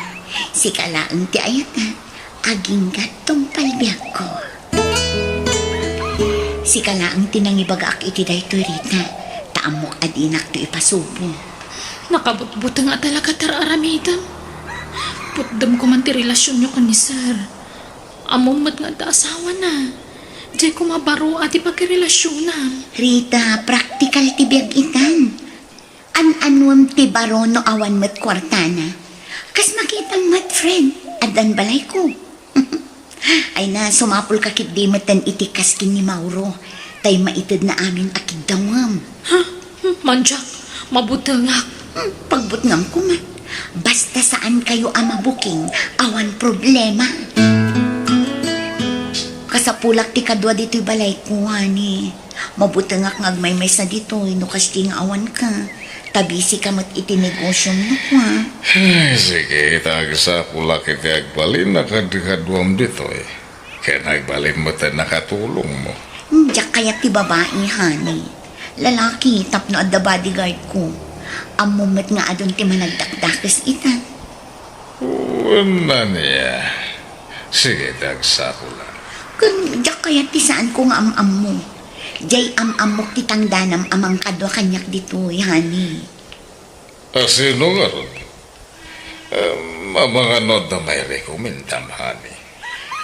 Sika laeng ti ayatek, agingga tungpal biagko. Sika laeng ti nangibagaak iti daytoy, Rita, ta ammok a dinakto ipasubo. Nakabutbuteng a talaga ti ar-aramidem. Putdem koman ti relasionyo ken ni Sir. Ammom met nga adda asawana. Diay koma baro a ti pakirelasionam. Rita, praktikal ti biag itan. An-anuem ti baro no awan met kuartana. Kas makita Met, friend, addan balayko. Ay na, sumapulka ketdi metten iti kas ken ni Mauro, tay maitedna amin a kiddawem. Ha? Hmm, mandiak, mabutengak. Hmm, pagbutngam koma. Basta saan kayo a mabuking, awan problema. Kasapulak ti kadua ditoy balayko, honey. Mabutengak nga agmaymaysa ditoy no kasdi nga awanka. Ta busy ka met iti negosiom no kua. Ay, sige, ta agsapulak iti agbalin a kadkaduam ditoy. Ken agbalin met a nakatulongmo. Diak kayat ti babai, honey. Lalaki, tapno adda bodyguard ko. Ammom met nga adun ti managdakdakes ita. Wen, ania? Sige, ti agsapulak. Ken diak kayat ti saanko nga am-ammo. Diay am-ammok ti tangdanam a mangkadua kaniak ditoy, honey. A sino ngarud? Em, amangan no adda mairekomendam, honey?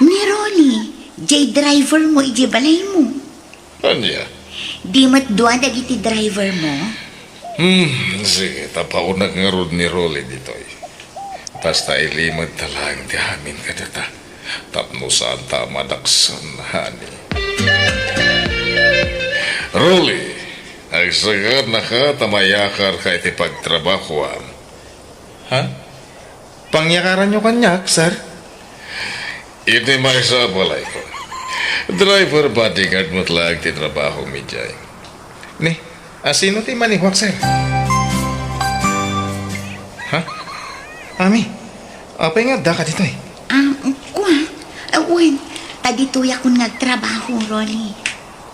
Ni Rolly, diay driver mo idiay balaymo. Ania? Di met dua dagiti driver mo? Hmm, sige, ta paunak ngarud ni Rolly ditoy. Basta ilimedta laeng ti amin kadata. Tapno saanta a madaksan, honey. Rolly, agsagannaka ta mayakarka iti pagtrabahoam. Ha? Pangyakaranyo kaniak, sir? Iti maysa a balayko. Driver bodyguard met laeng ti trabahom idiay. Ni, a sino ti manihuak, sir? Ha? Ami, apay nga addaka ditoy? Ah, kua? Ah, wen, ta ditoyakon nga agtrabaho, Rolly.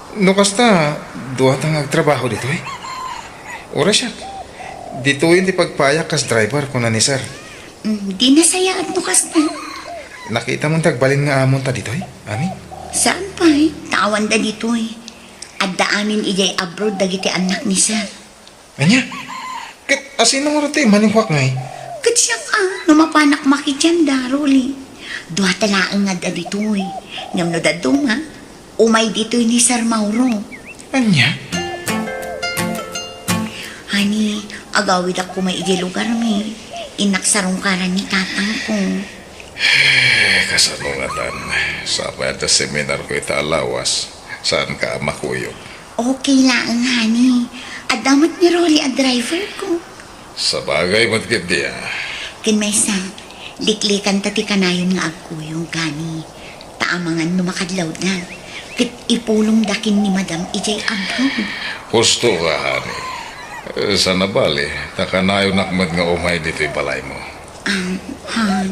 No kasta, duata nga agtrabaho ditoy? Uray siak. Ditoyen ti pagpayak kas driver, kuna ni sir. Mm, di nasayaat no kasta. Nakitam ti agbalin nga amonta ditoy, Ami? Saan pay, ta awanda ditoy. Adda amin idiay abroad dagiti annak ni sir. Ania? Ket a sino ngarud ti manihuak ngay? Ket siak a, no mapanak makidianda, Rolly. Duata laeng nga adda ditoy. Ngem no dadduma, umay ditoy ni Sir Mauro. Ania? Honey, agawidak koma idiay lugarmi. Innak sarungkaran ni tatangko. Eh, kasano ngatan? Sapay adda seminarko ita a lawas. Saanka a makuyog? Okay laeng, honey. Adda met ni Rolly a driver ko. Sabagay met ketdi a. Ken maysa, liklikanta ti kanayon nga agkuyog, honey. Ta amangan no makadlawda. Ket ipulongda ken ni Madam idiay abroad. Husto ka, honey. Eh, saan a bale, ta kanayonak met nga umay ditoy balaymo. Ah, han,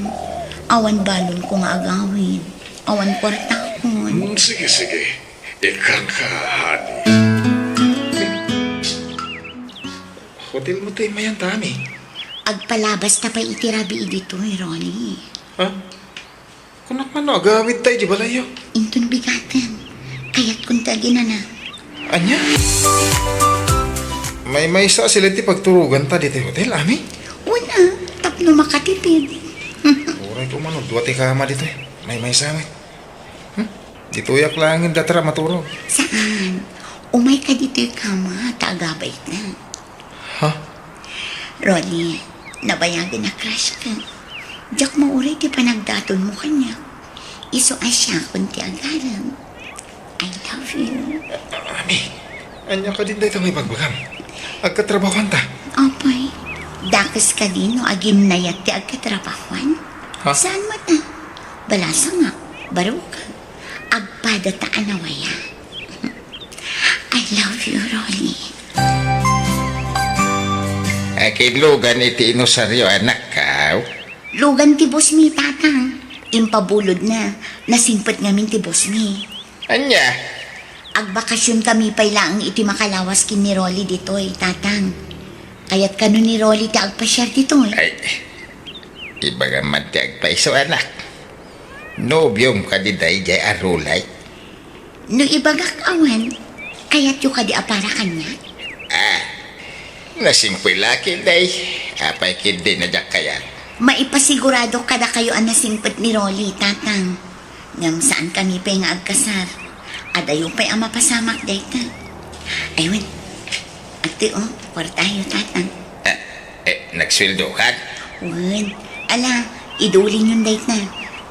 awan balonko nga agawid. Awan kuartakon. Mm, sige, sige. Ikkanka, honey. Hotel mo ti imayan ta, Ami? Agpalabas ta pay iti rabii ditoy, Rolly. Ha? Kunak man no agawid ta iti balayyo. Inton bigaten, kayatkon ti aginana. Ania? Maymaysa a sila ti pagturoganta ditoy hotel, Ami? Wen a, tapno makatipid. Uray koma no dua ti kama ditoy. Maymaysa met. Hmm? Ditoyak laeng datra maturog. Saan? Umayka ditoy kama, ta agabayka. Ha? Rolly, nabayagen a crush ka. Diak mauray ti panagdatonmo kaniak. Isu a siakon ti agarem. I love you. Ami, ania kadin dayta nga ibagbagam? Agkatrabahuanta? Apay, dakes kadi no aginnayat ti agkatrabahuan? Ha? Saan met a? Balasangak, barukak, agpadata a nawaya. I love you, Rolly. Akin lugan iti inusaryo, anak, kaw? Lugan ti boss mi, Tatang. Impabulodna, nasingpet ngamin ti boss mi. Ania? Agbakasion kami pay laeng iti makalawas ken ni Rolly ditoy, Tatang. Kayat kano ni Rolly ti agpasiar ditoy? Ay, ibagam man ti agpayso, anak. Nobiom kadi daydiay a Rolly? No ibagak awan, kayatyo kadi a para kaniak? Ah, nasingpet la ketdi. Apay ketdi a diak kayat? Maipasigurado kadakayo a nasingpet ni Rolly, Tatang. Ngem saan kami pay nga agkasar. Adayo pay a mapasamak dayta. Ay, wen. Adtoy, o, kuartayo, Tatang. Ah, eh, nagsueldokan? Wen. Ala, Idulinyon dayta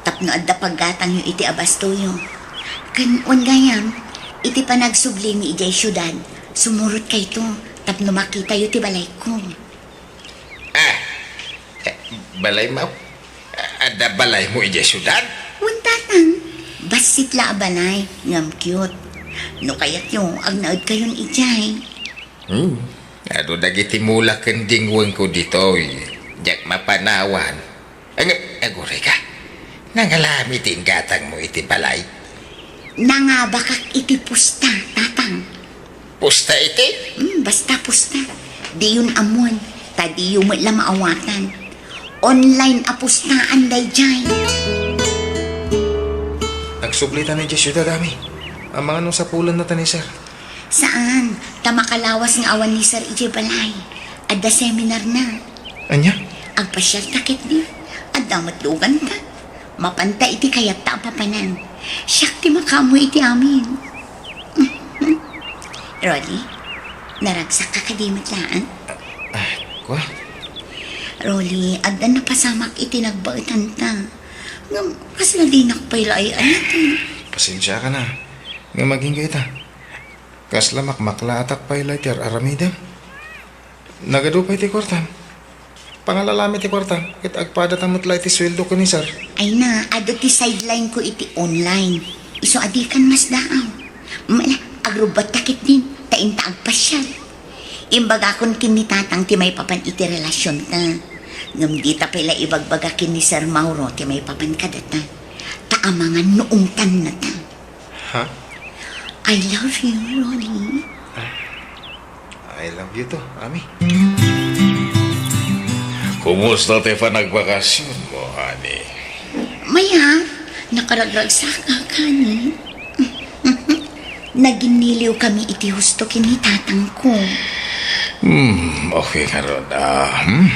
tapno adda paggatangyo iti abastoyo. Ken wen gayam, iti panagsublimi idiay siudad, sumurotkayto tapno makitayo ti balayko. Ah, eh, balaymo? Adda balaymo idiay siudad? Wen, tatang, bassit la a balay ngem cute. No kayatyo, agnaedkayon idiay. Hmm. Adu dagiti mula ken dingwengko ditoy, diak mapanawan. Ngem, agurayka, nangalami ti inggatangmo iti balay? Nangabakak iti pusta, tatang. Pusta iti? Hmm, basta pusta. Diyon ammoen, ta diyo met la maawatan. Online a pustaan daydiay. Agsublita ni diay siudad, Ami. Amangan no sapulennata ni Sir. Saan, ta makalawas nga awan ni Sir idiay balay. Adda seminarna. Ania? Agpasiarta ketdi. Adda met luganta. Mapanta iti kayatta a papanan. Siak ti makaammo iti amin. Rolly, naragsakka kadi met laeng? Ah, kua? Rolly, adda napasamak iti nagbaetanta. Ngem, kasla dinak pay la ay-ayaten. Pasensiaka na. Ngem agingga ita. Kasla makmaklaatak pay la iti ar-aramidem. Nagadu pay ti kuartam. Pangalalami ti kuartam, ket agpadata met la iti sueldo ken ni Sir. Ay na, adu ti sideline ko iti online. Isu a dikan masdaaw. Mala, agrubbatta ketdin, ta inta agpasiar. Imbagakon ken ni Tatang ti maipapan iti relasionta. Ngem dita pay la ibagbaga ken ni Sir Mauro ti maipapan kadata. Ta amangan no ungtannata. Ha? I love you, Ronnie. I love you too, Ami. Kumusta ti panagbakasionmo, honey? Mayat, nakaragragsakak, honey. Naginniliw kami iti husto ken ni tatangko. Hmm, okay ngarud. Ah, hmm?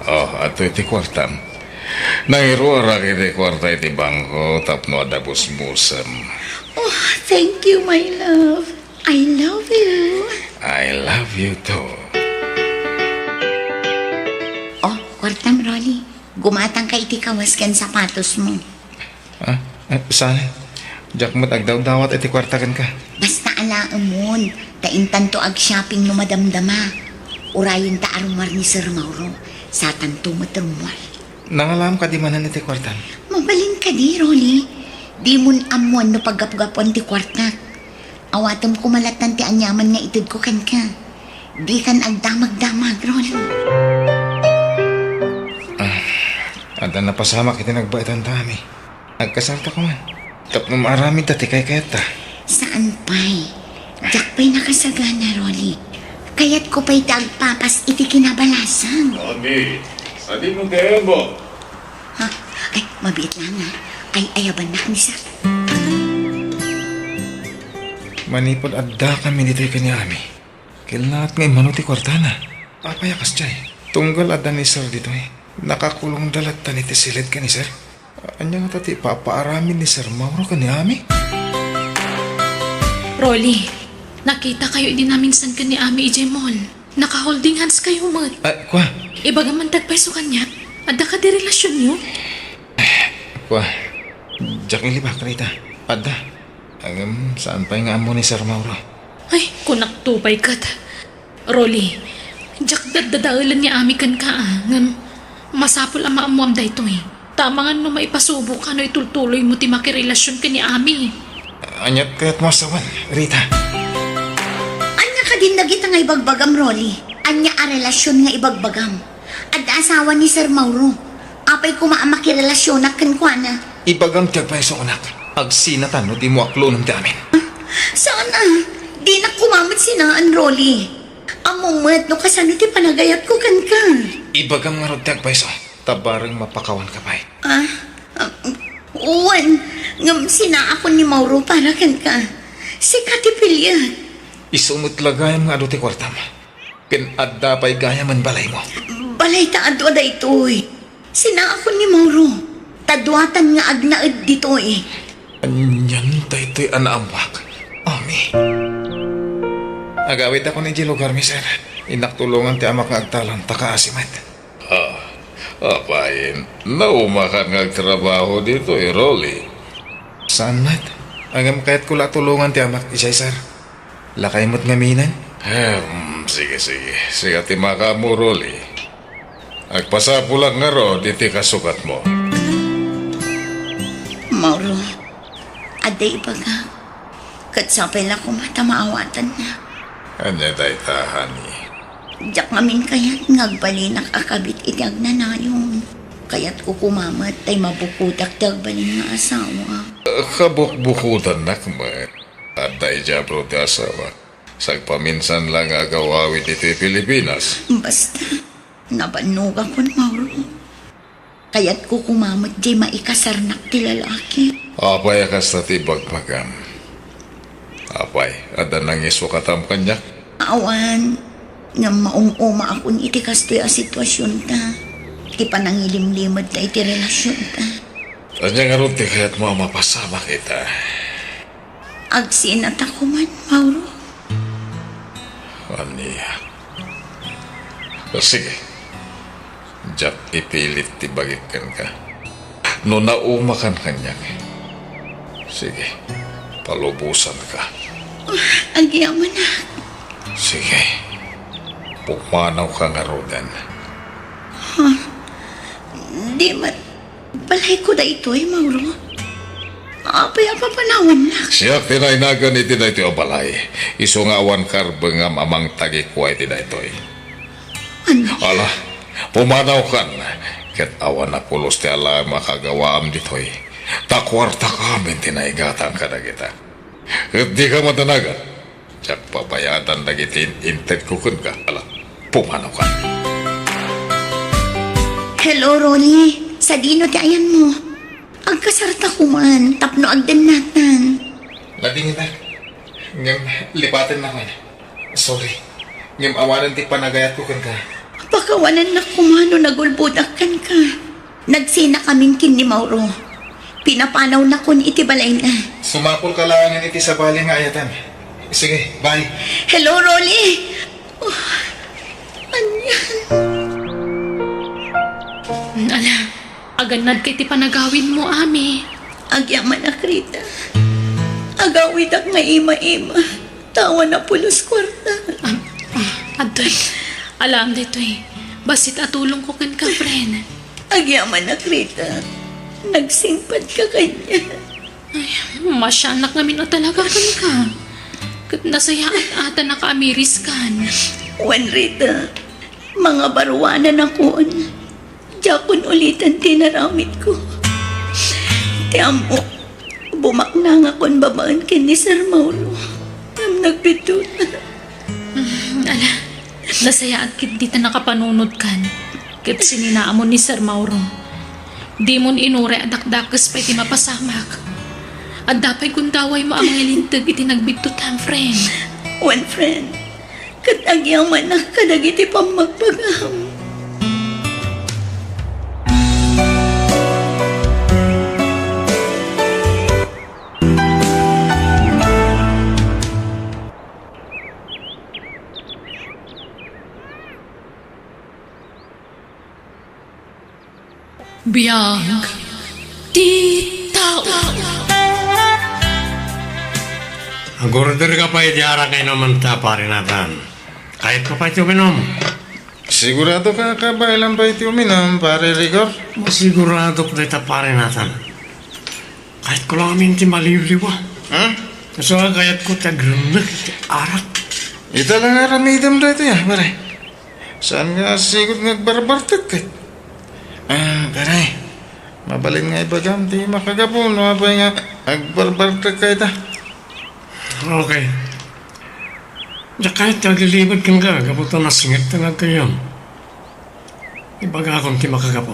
Oh, adtoy ti kuartam. Nangiruarak iti kuarta iti bangko tapno adda busbusem. Oh, thank you, my love. I love you. I love you too. Oh, kuartam, Rolly. Gumatangka iti kawas ken sapatosmo. Ah, eh, saan? Diak met agdawdawat iti kuarta kenka. Basta alaemon, ta intanto ag-shopping no madamdama. Urayenta a rummuar ni Sir Mauro, satanto met rummuar. Nangalaam kadi manen iti kuartam? Mabalin kadi, Rolly? Dimon ammoan no paggapgapuan ti kuartak. Awatem koma lattan ti aniaman nga itedko kenka. Dikan agdamagdamag, Rolly. Ah, adda napasamak iti nagbaetanta, Ami. Agkasarta koma. Tapno maaramidta ti kaykayatta. Saan pay. Diak pay nakasagana, Rolly. Kayatko pay ti agpapas iti kinabalasang. Adi, adi mo kayat mo. Ha? Ay, mabiit lang, ha? Ay, ayabannak ni Sir. Manipud adda kami ditoy ken ni Ami. Kailangan nga immano ti kuartana. Apay a kasdiay? Tunggal adda ni Sir ditoy. Nakakulongda lattan iti siled ken ni Sir. Ania ngata ti ipapaaramid ni Sir Mauro ken ni Ami? Rolly, nakitakayo idi naminsan ken ni Ami idiay mall. Naka-holding hands kayo met. Ah, kua? Ibagam man ti agpayso kaniak. Adda kadi relasionyo? Kua, diak ilibak, Rita. Adda. Ngem, saan pay nga ammo ni Sir Mauro? Ay, kunakto pay ket. Rolly, diak daddadaelen ni Ami kenka, ah, ngem masapul a maammoam daytoy. Ta amangan no maipasuboka no itultuloymo ti makirelasion ken ni Ami. Ania ti kayatmo a sawen, Rita? Ania kadin dagita nga ibagbagam, Rolly? Ania a relasion nga ibagbagam? Adda asawa ni Sir Mauro. Apay koma a makirelasionak kenkuana? Ibagam ti agpayso, anak. Agsinatan no dimo aklonem ti amin. Saan a? Dinak koma met sinaan, Rolly. Ammom met no kasano ti panagayatko kenka. Ibagam ngarud ti agpayso, ta bareng mapakawanka pay. Ah, ah, wen, ngem sinaakon ni Mauro para kenka. Sika ti piliek. Isu met la gayam nga adu ti kuartam. Ken adda pay gayamen balaymo. Balay ta adu a daytoy. Sinaakon ni Mauro. Ta duatan nga agnaed ditoy. Anian daytoy a naammoak, Ami? Agawidakon idiay lugarmi, sir. Innak tulongan ti amak nga agtalon, ta kaasi met. Ah, Apay, naumakan nga agtrabaho ditoy, Rolly? Saan met. Ngem kayatko la a tulongan ti amak, Cesar. Lakay met ngamin. Hmm, sige, sige. Sika ti makaammo, Rolly. Agpasapulak ngarud iti kasukatmo. Mauro, adda ibagak. Ket sapay la koma ta maawatanna. Ania dayta, honey? Diak ngamin kayat nga agbalinak a kabit iti agnanayon. Kayatko koma met tay mabukodak ti agbalin nga asawa. Kabukbukodannak met. Adda idiay abroad ti asawak. Sagpaminsan la nga agaw-awid iti Pilipinas. Basta, nabannogakon, Mauro. Kayatko koma met diay maikasarnak ti lalaki. Apay a kasta ti ibagbagam? Apay, adda nangisukatam kaniak? Awan, ngem maum-umaakon iti kastoy a situasionta. Ti panangilimlimedta iti relasionta. Ania ngarud ti kayatmo a mapasamak ita? Agsinata koman, Mauro. Ania? Sige. Diak ipilit ti bagik kenka. No naumakan kaniak, sige, palubosanka. Agyamanak. Sige. Pumanawka ngaruden. Ha? Di met Balayko daytoy, Mauro. Apay a papanawannak? Siak ti nainagan iti daytoy a balay. Isu nga awan karbengam a mangtagikua iti daytoy. Ania? Ala, pumanawkan, ket awan a pulos ti alaem a kagawaam ditoy. Ta kuartak amin ti naigatang kadagita. Ket dika madanagan. Diak babayadan dagiti in-, intedko kenka. Ala, pumanawka. Hello, Ronnie. Sadino ti ayanmo? Agkasarta koman tapno agdennatan. Nadinginak. Ngem lipatennak man. Sorry. Ngem awanen ti panagayatko kenka. Pakawanennak koma no nagulbodak kenka. Nagsinakamin ken ni Mauro. Pinapanawnakon iti balayna. Sumapulka laengen iti sabali nga ayatem. Sige, bye. Hello, Rolly. Oh, anian? Ala, agannadka iti panagawidmo, Ami. Agyamanak, Rita. Agawidak nga ima-ima. Ta awan a pulos kuarta. Ah, ah, adtoy. Alaem daytoy. Bassit a tulongko kenka, friend. Agyamanak, Rita. Nagsingpadka kaniak. Ay, masianak ngamin a talaga kenka. Ket nasayaat a ta nakaamiriskan. Wen, Rita, mangabaruanakon. Diakon uliten ti inaramidko. Ti ammok, bumaknangakon babaen ken ni Sir Mauro. Ngem nagbiddutna. Mm, ala, nasayaat ketdi ta nakapanunotkan ket sininaamon ni Sir Mauro. Dimon inuray a dakdakes pay ti mapasamak. Adda pay gundawaymo a mangilinteg iti nagbiddutam, friend. Wen, friend. Ket agyamanak kadagiti pammagbagam. Biag ti tao. Agorder ka pay iti arak nga inumanta, Pare Nathan. Kayatko pay ti uminum. Sigurado ka, kabaelam pay ti uminum, Pare Rigor? Masiguradok dayta, Pare Nathan. Kayatko la ngamin ti maliwliwa. Ha? Isu a kayatko ti agrennek iti arak. Ita la nga aramidem daytoy, ah, pare. Saan nga sigud nga agbarbartek, eh? Ah, pare, mabalin nga ibagam ti makagapu no apay nga agbarbartek ka ita. Okay. Diak kayat nga aglilibed kenka gapu ta nasingekta nga aggayyem. Ibagakon ti makagapu.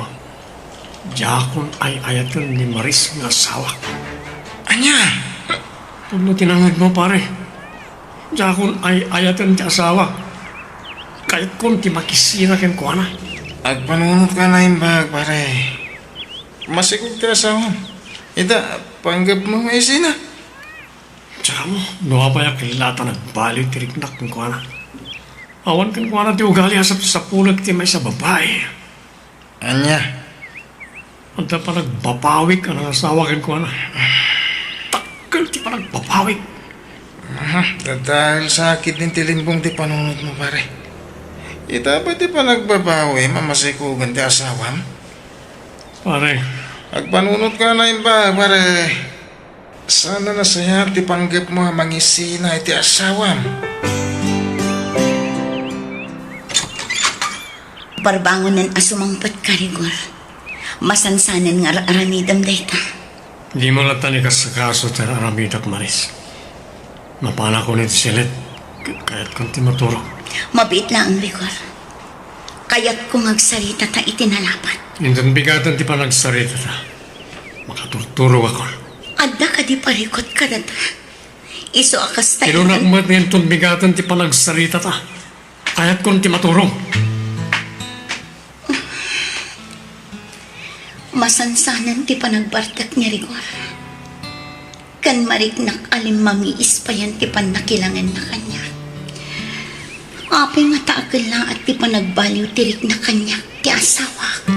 Diakon ay-ayaten ni Maris nga asawak. Ania? Pudno ti nangngegmo, pare. Diakon ay-ayaten ti asawak. Kayatkon ti makisina kenkuana. Agpanunotka a naimbag, pare. Masikog ti asawam. Ita, panggepmo nga isina. Diak ammo no apay a killata nagbaliw ti riknak kenkuana. Awan kenkuana ti ugali a sapsapulek ti maysa a babai. Ania? Adda panagbabawik a nangasawa kenkuana. Dakkel ti panagbabawik. Aha, dahil sa sakit ti limbong ti panunotmo, pare. Ita pay ti panagbabawim a masikugan ti asawam? Pare. Agpanunot ka na imba, pare. Saan a nasayaat ti panggepmo a mangisina iti asawam? Barbangonen a sumangpetka, Rigor. Masansanen nga ar-aramidem dayta. Dimo latta ni kasakaso ti ar-aramidak, Maris. Mapanakon iti silet, ket kayatkon ti maturog. Mabiit laeng, Rigor. Kayatko nga agsaritata iti nalapat. Inton bigaten ti panagsaritata, makaturturogakon. Adda kadi parikut kadata? Isu a kasta. Tinunak met nga inton bigaten ti panagsaritata, kayatkon ti maturog. Masansanen ti panagbartek ni Rigor. Ken mariknak a limmamiis payen ti pannakilangenna kaniak. Apay ngata a kellaat ti panagbaliw ti rikna kaniak ti asawak?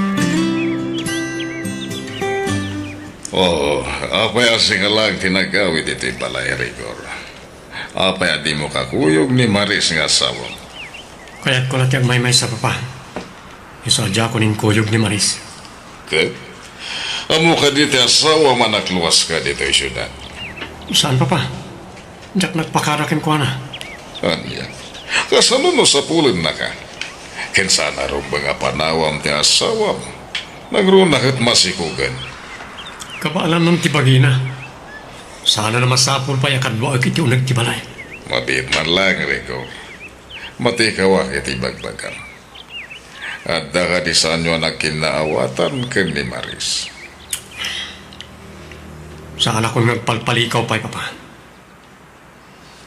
Oo, apay a sika laeng ti nagawid iti balay, Rigor? Apay a dimo kakuyog ni Maris nga asawam? Kayatko la ti agmaymaysa, Papa. Isu a diakon inkuyog ni Maris. Ket? Ammo kadi ti asawam a nakluaska ditoy siudad? Saan, Papa. Diak nagpakada kenkuana. Ania? Kasano no sapulennaka? Ken saan a rumbeng a panawam ti asawam? Nagruna ket masikugen. Kabaalanan ti bagina. Saan a masapul pay a kaduaek iti uneg ti balay. Mabiit man laeng, Rico. Matikawak iti ibagbagam. Adda kadi saanyo a nagkinnaawatan ken ni Maris? Saanakon nga agpalpalikaw pay, Papa.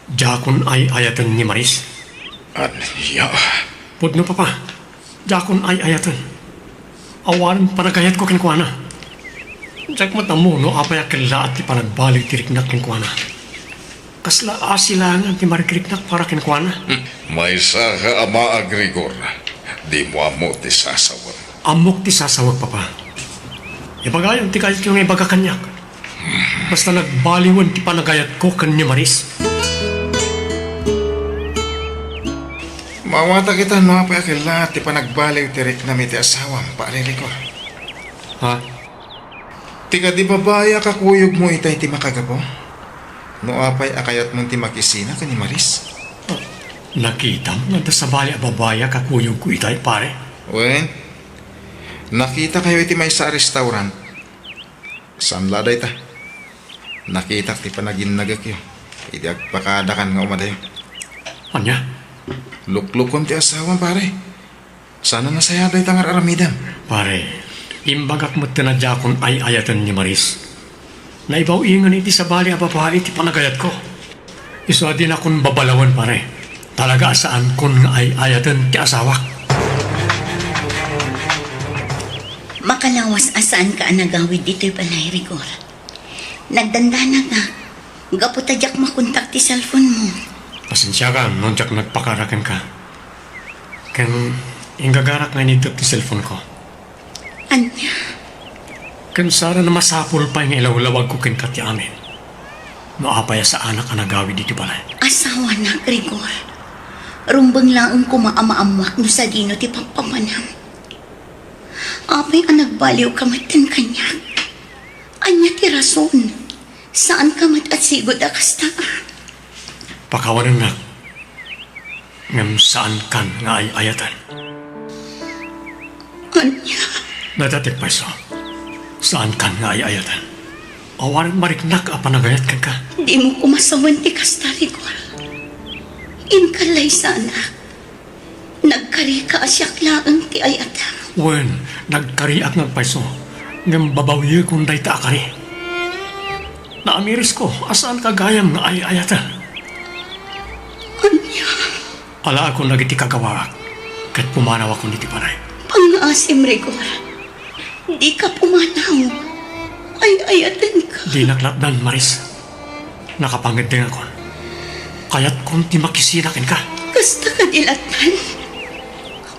Diakon ay-ayaten ni Maris. Ania? Pudno, Papa. Diakon ay-ayaten. Awanen panagayatko kenkuana. Diak met ammo no apay a kellaat ti panagbaliw ti riknak kenkuana. Kasla asi laengen ti marikriknak para kenkuana. Hmm. Maysaka a maag, Rigor. Dimo ammo ti sasawem. Ammok ti sasawek, Papa. Ibagayon ti kayatyo nga ibaga kaniak. Basta nagbaliwen ti panagayatko ken ni Maris. Maawatak ita no apay a kellaat ti panagbaliw ti riknam iti asawam, Pare Rigor. Ha? Ti kadi babai a kakuyogmo itay ti makagapu? No apay a kayatmon ti makisina ken ni Maris? Nakitam nga adda sabali a babai a kakuyogko itay, pare? Wen, nakitakayo iti maysa a restaurant. Saan la dayta? Nakitak ti panaginnagekyo idi agpakadakan nga umadayo. Ania? Luklukom ti asawam, pare. Saan a nasayaat dayta nga ar-aramidem? Pare, imbagak metten a diakon ay-ayaten ni Maris. Naibaw-ingen iti sabali a babai ti panagayatko. Isu a dinakon babalawen, pare. Talaga a saankon nga ay-ayaten ti asawak. Makalawas a saanka a nagawid ditoy balay, Rigor. Nagdandanagak gapu ta diak makontak ti cellphone mo. Pasensiakan no diak nagpakada kenka. Ken inggagarak nga inidep ti cellphone ko. Ania? Ken saan a masapul pay nga ilawlawagko kenka ti amin. No apay a saanak a nagawid iti balay. Asawanak, Rigor. Rumbeng laeng koma a maammoak no sadino ti pampapanam. Apay a nagbaliwka metten kaniak? Ania ti rason? Saanka met a sigud a kasta? Pakawanennak. Ngem saankan nga ay-ayaten. Ania? Nadatek payso. Saankan nga ay-ayaten. Awan mariknak a panagayat kenka. Dimo koma sawen ti kasta, Rigor. Inka laysanak. Nagkarika a siak laeng ti ay-ayatem. Wen, nagkariak nga agpayso. Ngem babawiekon dayta a kari. Naamirisko a saanka gayam nga ay-ayaten. Ania? Alaekon dagiti kagawaak, ket pumanawakon iti balay. Pangngaasim, Rigor. Dika pumanaw. Ay-ayatenka. Dinak latdan, Maris. Nakapangeddengakon. Kayatkon ti makisina kenka. Kasta kadi latdan.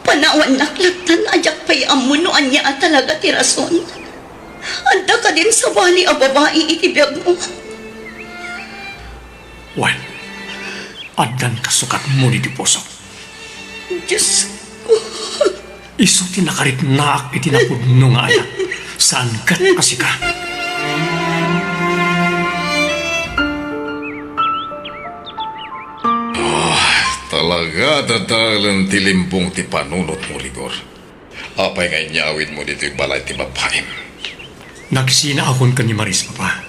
Panawannak latta a diak pay ammo no ania a talaga ti rason. Adda kadin sabali a babai iti biagmo? Wen, addan kasukatmo ditoy pusok. Diosko. Isu ti nakariknaak iti napudno nga ayat. Saan ket a sika. Ah, talaga, dadaelen ti limbong ti panunotmo, Rigor. Apay nga inyawidmo ditoy balay ti babaim? Nagsinaakon ken ni Maris, Papa.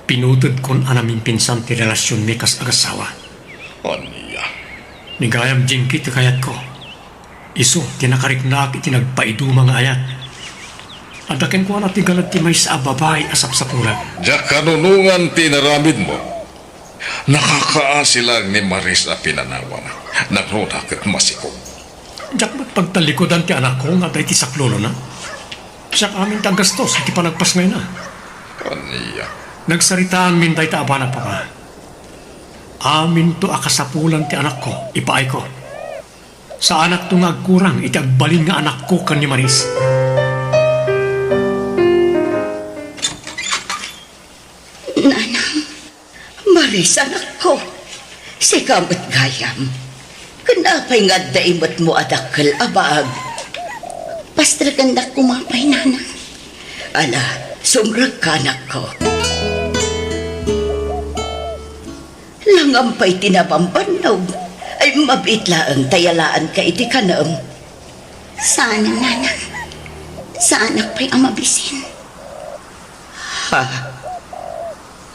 Pinutodkon a namimpinsan ti relasionmi kas agassawa. Ania? Ni gayam Jinky ti kayatko. Isu ti nakariknaak iti nagpaiduma nga ayat. Adda kenkuana ti galad ti maysa a babai a sapsapulan. Diak kanunongan ti inaramidmo. Nakakaasi laeng ni Maris a pinanawam. Nagruna ket masikog. Diak met pagtallikudan ti anakko nga adda iti saklulona. Siak amin ti aggastos iti panagpasngayna. Ania? Nagsaritaanmin dayta a banag, Papa. Aminto a kasapulan ti anakko, ipaayko. Saanakto nga agkurang iti agbalin nga anakko ken ni Maris. Nanang, Maris, anakko. Sika met gayam. Ken apay nga adda imetmo a dakkel a baag? Pastrekennak koma pay, Nanang. Ala, sumrekka, anakko. Langam pay ti nabambannog, ay mabiit laeng ta yalaanka iti kanem. Saan, Nanang. Saanak pay a mabisin. Ha?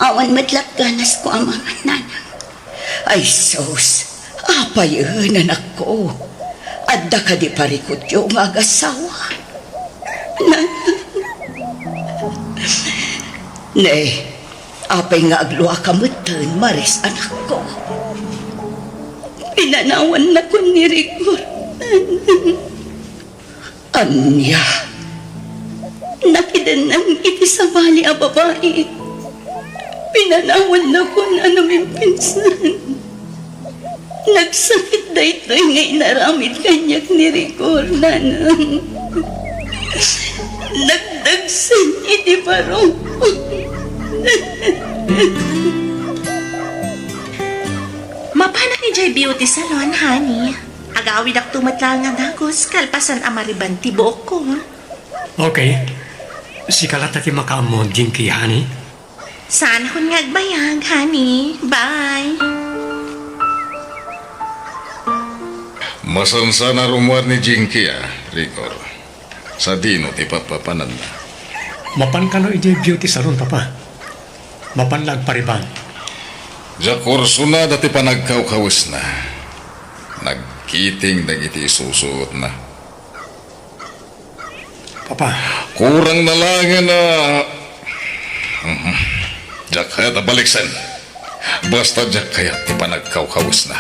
Awan met la't ganasko a mangan, Nanang. Ay sus, apayen, anakko? Adda kadi parikutyo nga agassawa? Nanang. Ne, apay nga agluaka metten, Maris, anakko? Pinanawannakon ni Rigor, Nanang. Ania? Nakidennang iti sabali a babai. Pinanawannakon a namimpinsan. Nagsakit daytoy nga inaramid kaniak ni Rigor, Nanang. Nagdagsen iti barok. Mapanak idiay beauty salon, honey. Agawidakto met laeng a dagus kalpasan a mariban ti buokko. Okay. Sika latta ti makaammo, Jinky, honey. Saanakon nga agbayag, honey. Bye. Masansan a rummuar ni Jinky, a, Rigor. Sadino ti papapananna? Mapan kano idiay beauty salon, Papa. Mapan la agpariban. Diak kursunada ti panagkawkawesna. Nagkiting dagiti isusuotna. Papa. Kurang na laengen a, mhm. Diak kayat a baliksen. Basta diak kayat ti panagkawkawesna.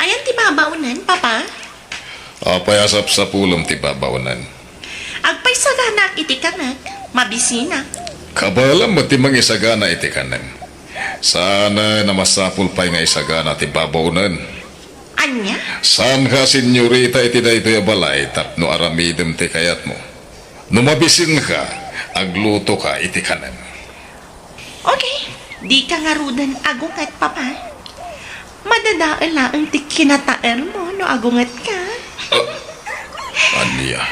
Ayan ti babaonen, Papa? Apay a sapsapulem ti babaonen? Agpaisaganaak iti kanek, mabisinak. Kabaelam met ti mangisagana iti kanem. Saan a masapul pay nga isagana ti babaonen. Ania? Saanka a senyorita iti daytoy a balay tapno aramidem ti kayatmo. No mabisinka, aglutoka iti kanem. Okay, dika ngaruden agunget, Papa. Madadael laeng ti kinataermo no agungetka. Ah, ania?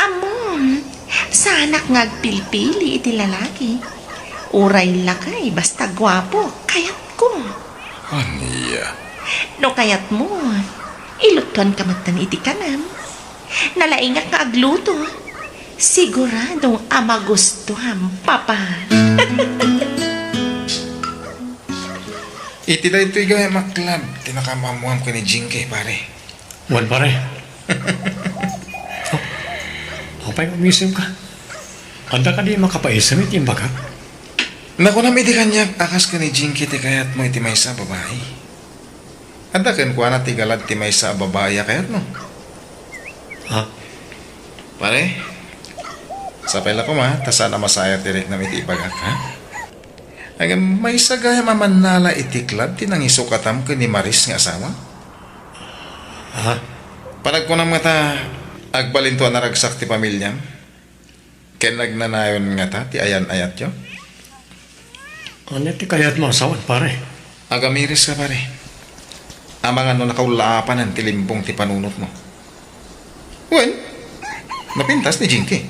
Ammom, saanak nga agpilpili iti lalaki. Uray lakay, basta guapo, kayatko. Ania? No kayatmo, ilutuanka metten iti kanem. Nalaingak nga agluto. Sigurado a magustuam, Papa. Iti daytoy gayam a club ti nakaammoam ken ni Jinky, pare. Wen, pare. Oh, apay nga umisemka? Adda kadi makapaisem iti imbagak? Nakunam idi kaniak a kas ken ni Jinky ti kayatmo iti maysa a babai. Adda kenkuana ti galad ti maysa a babai a kayatmo. Ha? Pare, sapay la koma, ta saan a masayat ti riknam iti ibagak, ha? Ngem maysa gayam a mannala iti club ti nangisukatam ken ni Maris nga asawa? Ha? Panagkunam ngata, agbalinto a naragsak ti pamiliam? Ken agnanayon ngata ti ayan-ayatyo? Ania ti kayatmo a sawen, pare? Agamiris ka, pare. Amangan no nakaullaapanen ti limbong ti panunotmo. Wen, napintas ni Jinky.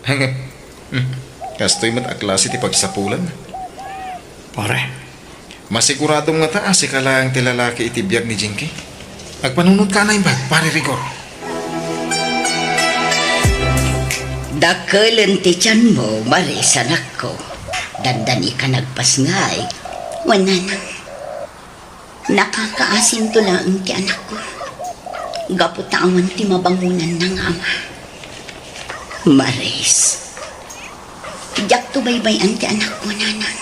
Hmm, kastoy met a klase ti pagsapulan. Pare. Masiguradom ngata a sika laeng ti lalaki iti biag ni Jinky. Agpanunotka a naimbag, Pare Rigor. Dakelen ti tianmo, Maris, anakko. Dandani ka nagpasngay. Wen, nanang. Nakakaasinto laeng ti anakko. Gapu ta awan ti mabangonanna nga ama. Maris. Diakto baybay-an ti anakko, nanang.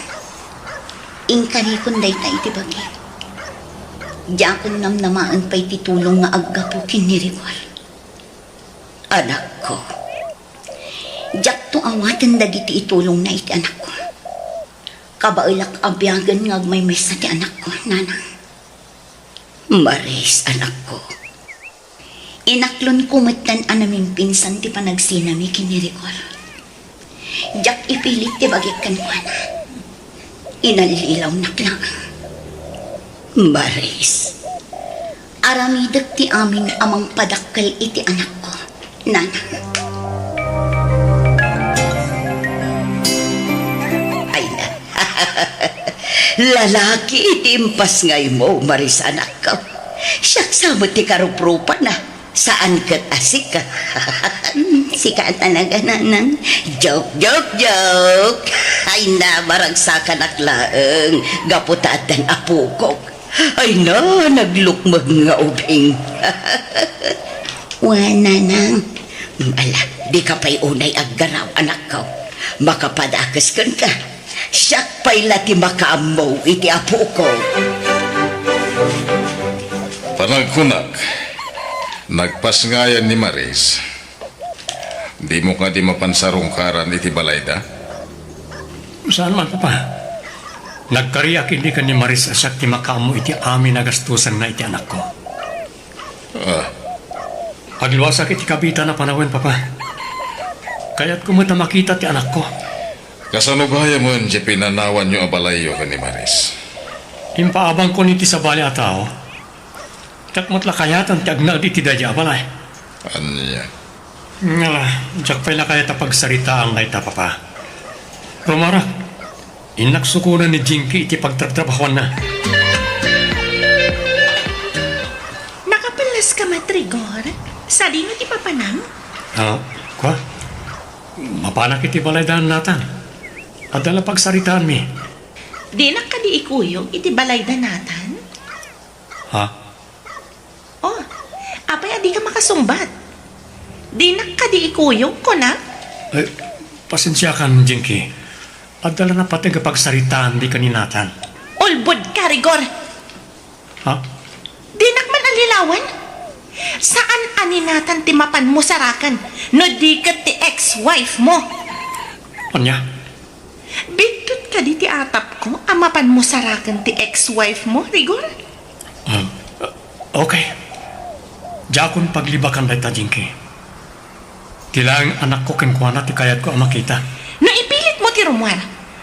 Inkarikon dayta iti bagi. Diakon namnamaen pay ti tulong nga aggapu ken ni Rigor. Anakko, diakto awaten dagiti itulongna iti anakko. Kabaelak a biagen nga agmaymaysa ti anakko, nanang. Maris, anakko. Inaklonko metten a namimpinsan ti panagsinami ken ni Rigor. Diak ipilit ti bagik kenkuana. Inallilawnak laeng. Maris, aramidek ti amin a mangpadakkel iti anakko, nanang. Ay na. Lalaki ti impasngaymo, Maris, anakko. Siak sa met ti karuprupana. Saan ket a sika. Sika talaga, nanang. Joke, joke, joke. Ay na, maragsakanak laeng. Gapu ta addan apokok. Ay na, naglukmeg nga ubing. Wen, nanang. Ala, dika pay unay aggaraw, anakko. Makapadakes kenka. Siak pay la ti makaammo iti apokok. Panagkunak, nagpasngayan ni Maris. Dimo kadi mapan sarungkaran iti balayda? Saan man, Papa. Nagkariak idi ken ni Maris a siak ti makaammo iti amin a gastusanna iti anakko. Ah. Agluasak iti kabitana panawen, Papa. Kayatko met a makita ti anakko. Kasano gayamen ti pinanawanyo a balayyo ken ni Maris? Impaabangkon iti sabali a tao. Diak met la kayaten ti agnaed iti daydiay a balay. Ania? Ngala, diak pay la kayat a pagsaritaan dayta, Papa. Rumarak, innak sukonen ni Jinky iti pagtrabtrabahuanna. Nakapellas ka met, Rigor? Sadino ti papanam? Ah, kua? Mapanak iti balay da Nathan. Adda la pagsaritaanmi. Dinak kadi ikuyog iti balay da Nathan? Ha? Oh, apay a dika makasungbat? Dinak kadi ikuyog, kunak? Eh, pasensiakan, Jinky. Adda la napateg a pagsaritaanmi ken ni Nathan. Ulbod ka, Rigor! Ha? Dinak man allilawen? Saan a ni Nathan ti mapanmo saraken no di ket ti ex-wife mo? Ania? Biddut kadi ti atapko a mapanmo saraken ti ex-wife mo, Rigor? Ah, okay. Diakon paglibakan dayta, Jinky. Ti laeng anakko kenkuana ti kayatko a makita. No ipilitmo ti rummuar,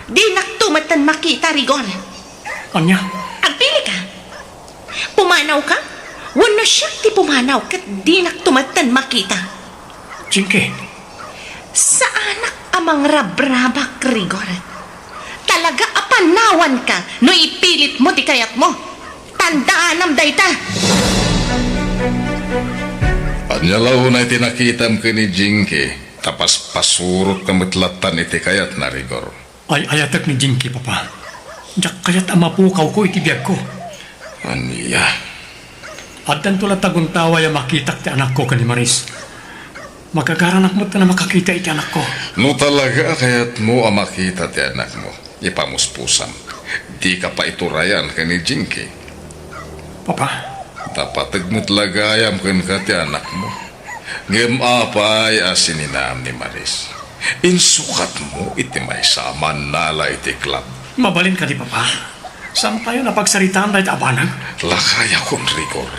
dinakto metten makita, Rigor. Ania? Agpili ka. Pumanaw ka? Wenno siak ti pumanaw ket dinakto metten makita? Jinky. Saanak a mangrabrabak, Rigor. Talaga a panawanka no ipilitmo ti kayatmo. Tandaanam dayta. Ania la unay ti nakitam ken ni Jinky, ta paspasurotka met lattan iti kayatna, Rigor? Ay-ayatek ni Jinky, Papa. Diak kayat a mapukawko iti biagko. Ania? Addanto la taguntaway a makitak ti anakko ken ni Maris. Magagaranak met a makakita iti anakko. No talaga a kayatmo a makita ti anakmo, ipamuspusam. Dika pay iturayan ken ni Jinky. Papa. Napateg met la gayam kenka ti anakmo. Ngem apay a sininam ni Maris? Insukatmo iti maysa a mannala iti club. Mabalin kadi, Papa? Saantayo a pagsaritaan dayta a banag? Lakayakon, Rigor.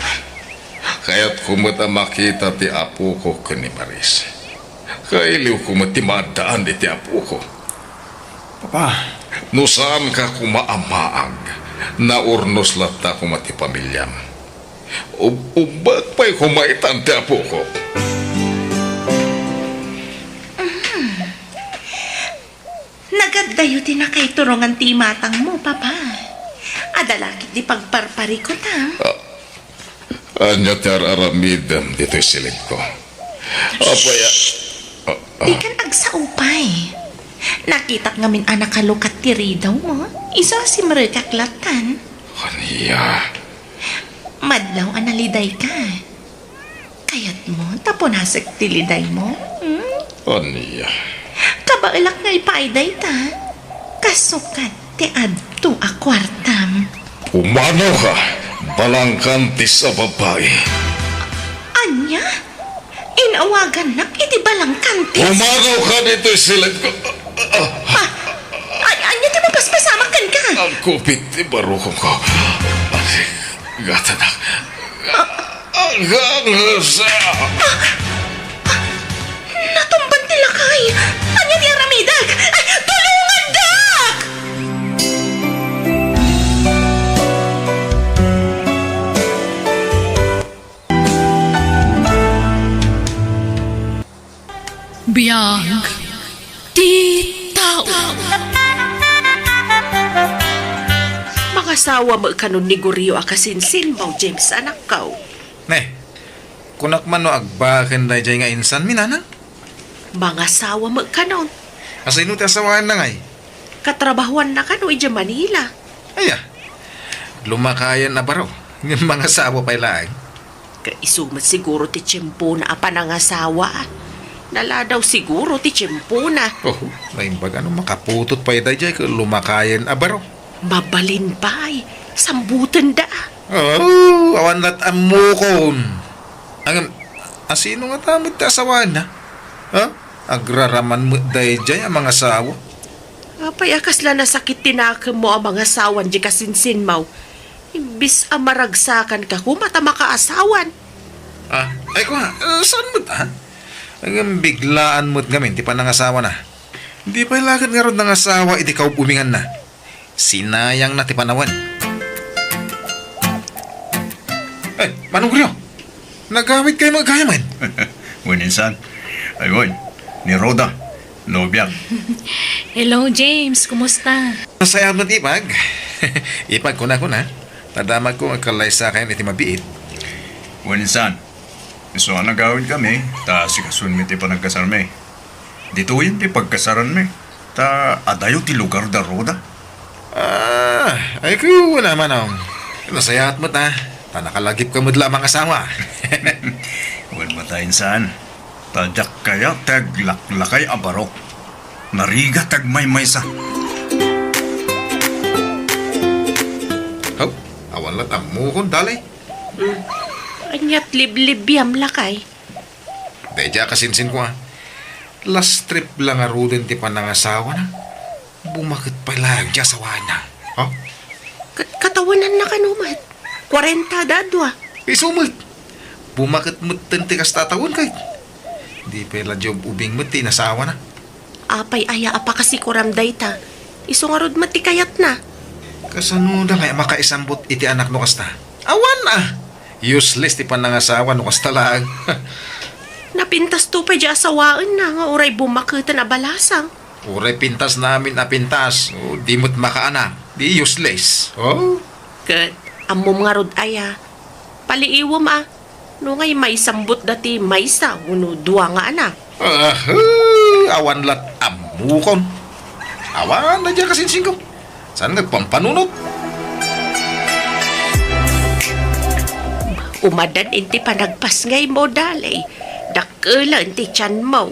Kayatko met a makita ti apoko ken ni Maris. Kailiwko met ti maaddaan iti apoko. Papa. No saanka koma a maag, naurnos latta koma ti pamiliam. Ub-, ubbak pay koma itan ti apoko. Nagaddayo ti nakaiturongan ti imatangmo, Papa. Adda la ketdi pagparparikutam. Ah, ania ti ar-aramidem ditoy silidko? Apay a, ah, ah. Dikan agsao pay. Nakitak ngamin a nakalukat ti ridawmo. Isu a simrekak lattan. Ania? Madlaw a nalidayka. Kayatmo ta punasek ti lidaymo? Hmm? Ania? Kabaelak nga ipaay dayta. Kasukat ti adto a kuartam. Pumanawka, balangkantis a babai. Ania? Inawagannak iti balangkantis? Pumanawka ditoy silidko. Ah, ay, ania ti mapaspasamak kenka? Agkupit ti barukongko. Gatanak. Agangasa! Natumban ti lakay! Ania ti aramidek? Ay, tulongandak! Biag ti tao. Mangasawa met kanon ni Gorio a kasinsinmo, James, anakko. Ne, kunak man no agbaken daydiay nga insanmi, nanang? Mangasawa met kanon. Asino ti asawaenna ngay? Katrabahoanna kano idiay Manila. Aya, lumakayen a baro. Ngem mangasawa pay laeng. Ket isu met siguro ti tiempona a panangasawa. Naladaw siguro ti tiempona. Oh, naimbag a no makaputot pay daydiay ket lumakayen a baro. Mabalin pay, sambutenda. Oh, awan lat ammokon. Ngem, asino ngata met ti asawaenna? Ha? Agraraman met daydiay a mangasawa. Apay a kasla nasakit ti nakemmo a mangasawan diay kasinsinmo? Imbes a maragsakanka koma ta makaasawan. Ah, ay kua, eh, saan met, ha? Ngem biglaan met ngamin ti panangasawana. Di pay la ket ngarud nangasawa iti kaub-ubinganna. Sinayangna ti panawen. Eh, Manong Rio, nagawidkayo met gayamen? Wen insan. Ay, wen, ni Rhoda, nobiak. Hello, James. Kumusta? Nasayaat met, Ipag. Ipag, kuna, kuna. Ta damagko nga agkallaysakayon iti mabiit. Wen insan, isu a nagawidkami, ta asikasoenmi ti panagkasarmi. Ditoyen ti pagkasaranmi, ta adayo ti lugar da Rhoda. Ah, ay, kuna, Manong. Nasayaat met, a. Ta nakalagipka met la a mangasawa. Wen met, insan. Ta diak kayat ti aglaklakay a barok. Narigat ti agmaymaysa. Haw, awan lat ammokon, dali. Hmm. Aniat liblibiam, lakay? Daydiay a kasinsinko, a. Last trip la ngaruden ti panangasawana. Bumaket pay laeng ti asawaenna. Ha? Kat-, katawenanna kano met? Kuarenta da a dua. Isu met. Bumaket metten ti kasta a tawen, ket di pay la diay ub-ubing met ti inasawana. Apay aya a pakasikuram dayta? Isu ngarud met ti kayatna. Kasano da ngay a makaisambut iti anak no kasta? Awan a! Useless ti panangasawa no kasta laeng. Napintasto pay diay asawaenna nga uray bumaketen a balasang. Uray pintasna amin a pintas, o di met makaanak, di useless. Oh? Ket ammom ngarud aya, paliiwem a, no ngay maisambutda ti maysa wenno dua nga anak. Ah, awan lat ammokon. Awan daydiay a kasinsinko. Saan nga agpampanunot? Umadan iti panagpasngaymo, dali. Dakkelen ti tianmo.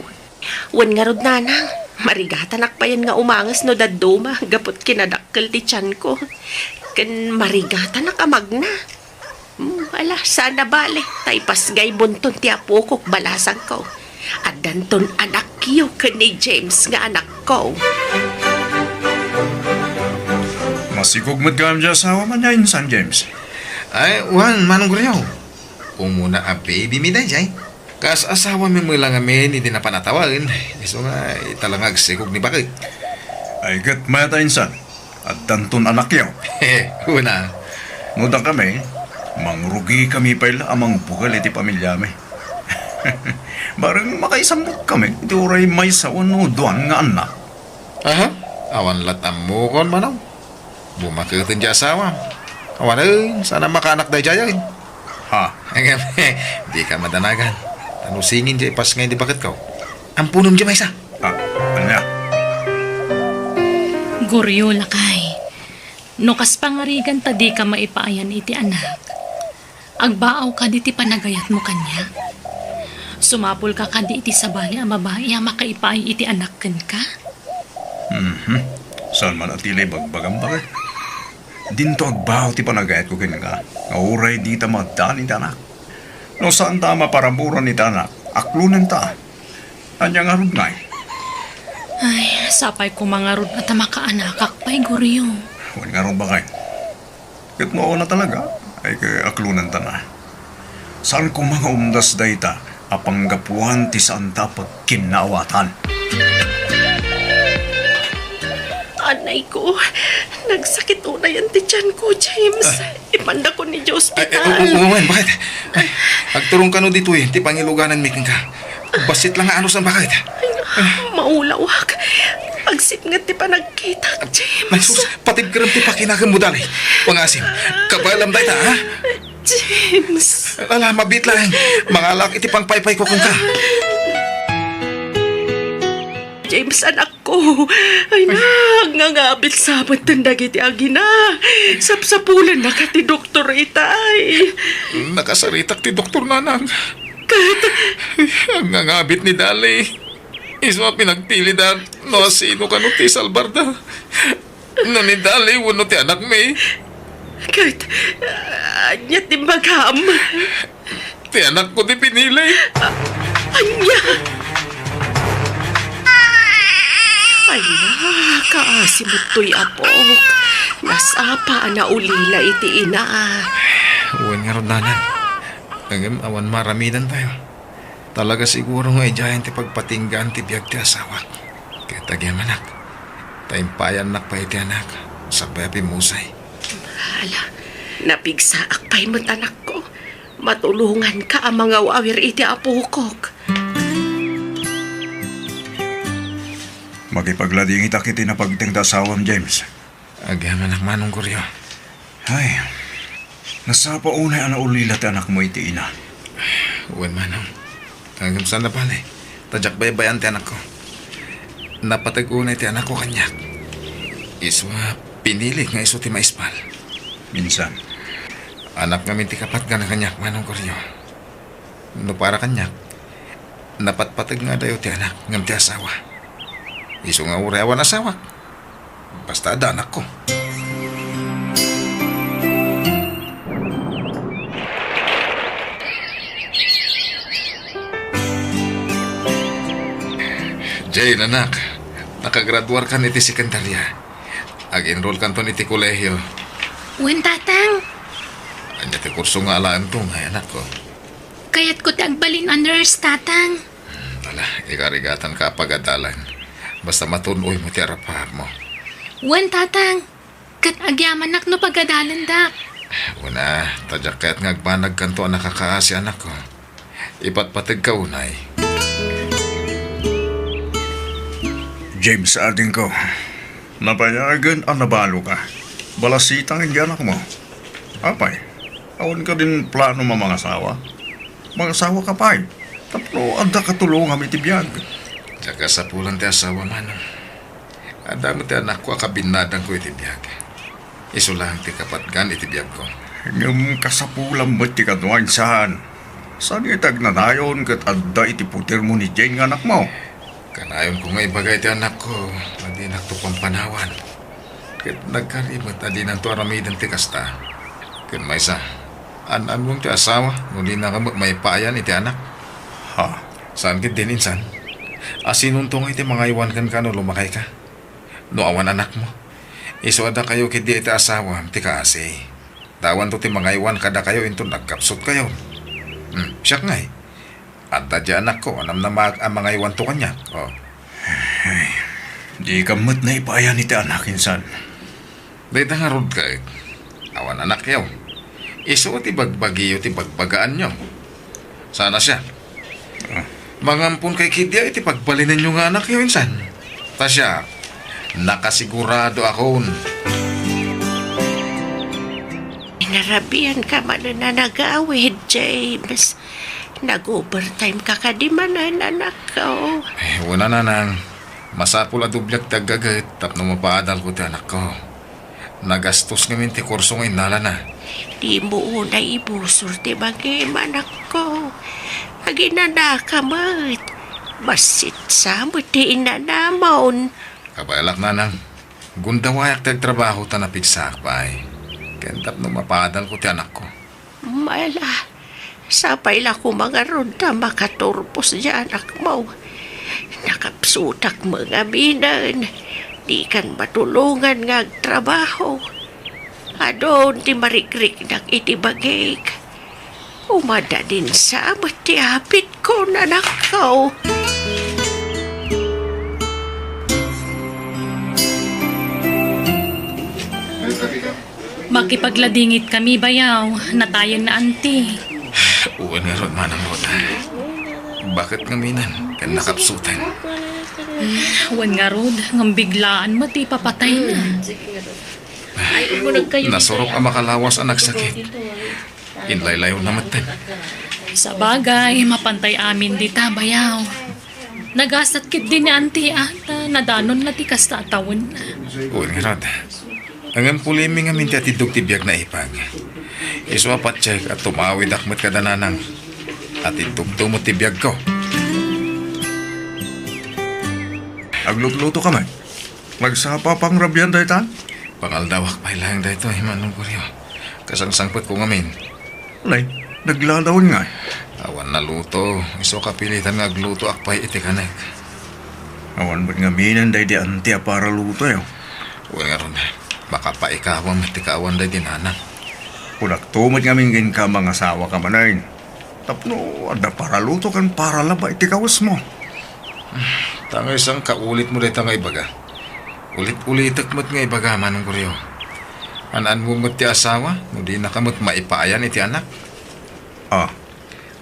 Wen ngarud, nanang, marigatanak payen nga umanges no dadduma gapu ti kinadakkel ti tianko. Ken marigatanak a magna. Hmm, ala, saan a bale, ta ipasngaymon ti apokok balasangko. Addanton anakyo ken ni James nga anakko. Sikog met gayam ti asawam ania insan, James? Ay, wen, Manong Goryo. Umuna a baby mi daydiay. Kas asawami met la ngamin iti napan a tawen, isu nga ita la nga agsikog ni baket. Ay, ket mayat a insan, addanton anakyo. Una. No dakami, mangrugikami pay la a mangbukel iti pamiliami. Bareng makaisambut kami iti uray maysa wenno duan nga annak. Aha? Awan lat ammokon, Manong. Bumaketen ti asawam. Awanen, saan a makaanak daydiay. Ha? Ngem, dika madanagan. Ta no singin ti ipasngay ti baketko, amponem ti maysa. Ah, ania? Goryo, lakay. No kas pangarigan ta dika maipaayan iti anak, agbaaw kadi ti panagayatmo kaniak? Sumapul ka kadi iti sabali a babai a makaipaay iti anak kenka? Mhm. Saan man a ti la ibagbagam, baket? Dinto agbaaw ti panagayatko kenka, nga uray dita maaddaan iti anak. No saanta a maparaburan iti anak, aklonenta. Ania ngarud ngay? Ay, sapay koma ngarud a ta makaanakak pay, Goryo. Wen ngarud, baket. Ket no awan a talaga, ay, ket aklonenta na. Saan koma nga umdas dayta a panggapuan ti saanta a pagkinnaawatan. Anay ko, nagsakit unayen ti tianko, James. Ah. Ipandakon idiay ospital. Ay, ay, oo, oo, wen, baket? Ay, agturong kano ditoy ti pangilugananmi kenka. Bassit la nga anus, baket? Ay, maulawak. Agsipnget ti panagkitak, James. Ay, sus, patigkerem ti pakinaganmo, dali. Pangasim, kabaelam dayta, ha? James. Ala, mabiit laeng. Mangalak iti pangpaypayko kenka. James, anakko. Ay, nagngangabit sa met dagiti agina. Sapsapulennaka ti doktor itay. Nakasaritak ti doktor, nanang. Ket? Nangngangabit ni Dali. Isu a pinagpilida no asino kano ti salbarda. No ni Dali wenno ti anakmi. Ket, ah, ania ti imbagam? Ti anakko ti pinili. Ah, ania? Ay, nakaasim toy apok. Nasapa a naulila iti ina. Wen ngarud, nanang. Ngem awan maaramidantayo. Talaga siguro nga idiayen ti pagpatinggaan ti biag ti asawak. Ket agyamanak, ta impayannak pay iti anak, sakbay a pimmusay. Ala, napigsaak pay met, anakko. Matulonganka a mangaw-awir iti apokok. Makipagladingitak iti napagteng ti asawam, James. Agyamanak, Manong Goryo. Ay, nasapa unay a naulila ti anakmo iti ina. Wen, Manong. Ngem saan a bale, ta diak baybay-an ti anakko. Napateg unay ti anakko kaniak. Isu a pinilik nga isu ti maispal. Minsan. Anak ngamin ti kapatgan kaniak, Manong Goryo. No para kaniak, napatpateg nga adayo ti anak ngem ti asawa. Isu nga uray awan asawak, basta adda anakko. Jane, anak, nakagraduarkan iti sekundarya. Ag-enrollkanton iti kolehio. Wen, Tatang. Ania ti kurso nga alaenton, anakko? Kayatko ti agbalin a nurse, Tatang. Hmm, ala, ikarigatanka a pagadalan. Basta matun-oymo ti arap-arapmo. Wen, Tatang. Ket agyamanak no pagadalendak. Wen a, ta diak kayat nga agbanagkanto a nakakaasi, anakko. Ipatpategka unay. James, adingko, nabayagen a nabaloka. Balasitang iti anakmo. Apay, awan kadin plano a mangasawa? Mangasawaka pay, tapno adda katulongam iti biag. Diak kasapulan ti asawa, Manong. Adda met ti anakko a kabinnadangko iti biag. Isu laeng ti kapatgan iti biagko. Ngem kasapulam met ti kano, insan. Saan nga iti agnanayon ket adda iti putermo ni Jane nga anakmo? Kanayonko nga ibaga iti anakko a dinakto pampanawan. Ket nagkari met a dinanto aramiden ti kasta. Ken maysa, an-annuem ti asawa no dinaka met maipayan iti anak. Ha? Saan ketdin, insan? Asinonto nga iti mangaywan kenka no lumakayka? No awan anakmo, Isu a dakayo ketdi iti asawam ti kaasi. Ta awanto ti mangaywan kadakayo inton agkapsutkayo. Hmm, siak ngay. Adda diay anakko a namnamaak a mangaywanto kaniak. Oh. Ay, dika met naipaayan iti anak, insan. Dayta ngarud ket, awan anakyo. Isu ti bagbagiyo ti bagbagaanyo. Saan a siak? Ah. Mangampon kay ketdi iti pagbalinenyo nga anakyo, insan. Ta siak, nakasiguradoakon. Narabianka manen a nagawid, James. Nag-overtime ka kadi manen, anakko. Eh, wen a, nanang. Masapul a dobliak ti aggaget tapno mapaadalko ti anakko. Nagastos ngamin ti kurso nga innalana. Dimo unay ibusor ti bagim, anakko. Aginanaka met. Bassit sa met ti inanamon. Kabaelak, nanang. Gundawayak ti agtrabaho ta napigsaak pay. Ken tapno mapaadalko ti anakko. Mala, sapay la koma ngarud ta makaturpos diay anakmo. Nakapsutak met ngaminen. Dikan matulongan nga agtrabaho. Adun ti marigriknak iti bagik. Umadadin sa met ti apitko, anakko. Makipagladingitkami, bayaw. Natayen na, anti. Wen ngarud, Manang Rhoda. Baket ngaminen ken nakapsutan. Wen ngarud, ngem biglaan met ti ipapatayna. Nasurok a makalawas a nagsakit. Inlaylayonna metten. Sabagay, mapantay amin dita, bayaw. Nagasat ketdi ni anti a ta nadanonna ti kasta a tawen. Wen ngarud. Ngem pulimi ngamin ti atiddog ti biag naipag. Isu a patiek a tumawidak met kada nanang. Atiddogto met ti biagko. Aglutluto ka met? Nagsapa pangrabian dayta? Pangaldawak pay laeng daytoy, Manong Goryo. Kasangsangpetko ngamin. Nay, nagladawan ngay. Awan naluto. Isu a kapilitan nga aglutoak pay iti kanek. Awan met ngaminen daydi anti a paralutoyo. Wen ngarud, makapaikawam met ti kaawan daydi nanang. Kunakto met ngamin kenka, mangasawaka manen. Tapno adda paraluto ken paralaba iti kawesmo. Ta ngay saan kaulitmo dayta nga ibaga? Ulit-ulitek met nga ibaga, Manong Goryo. An-anmo met ti asawa no dinaka met maipaayan iti anak. Ah.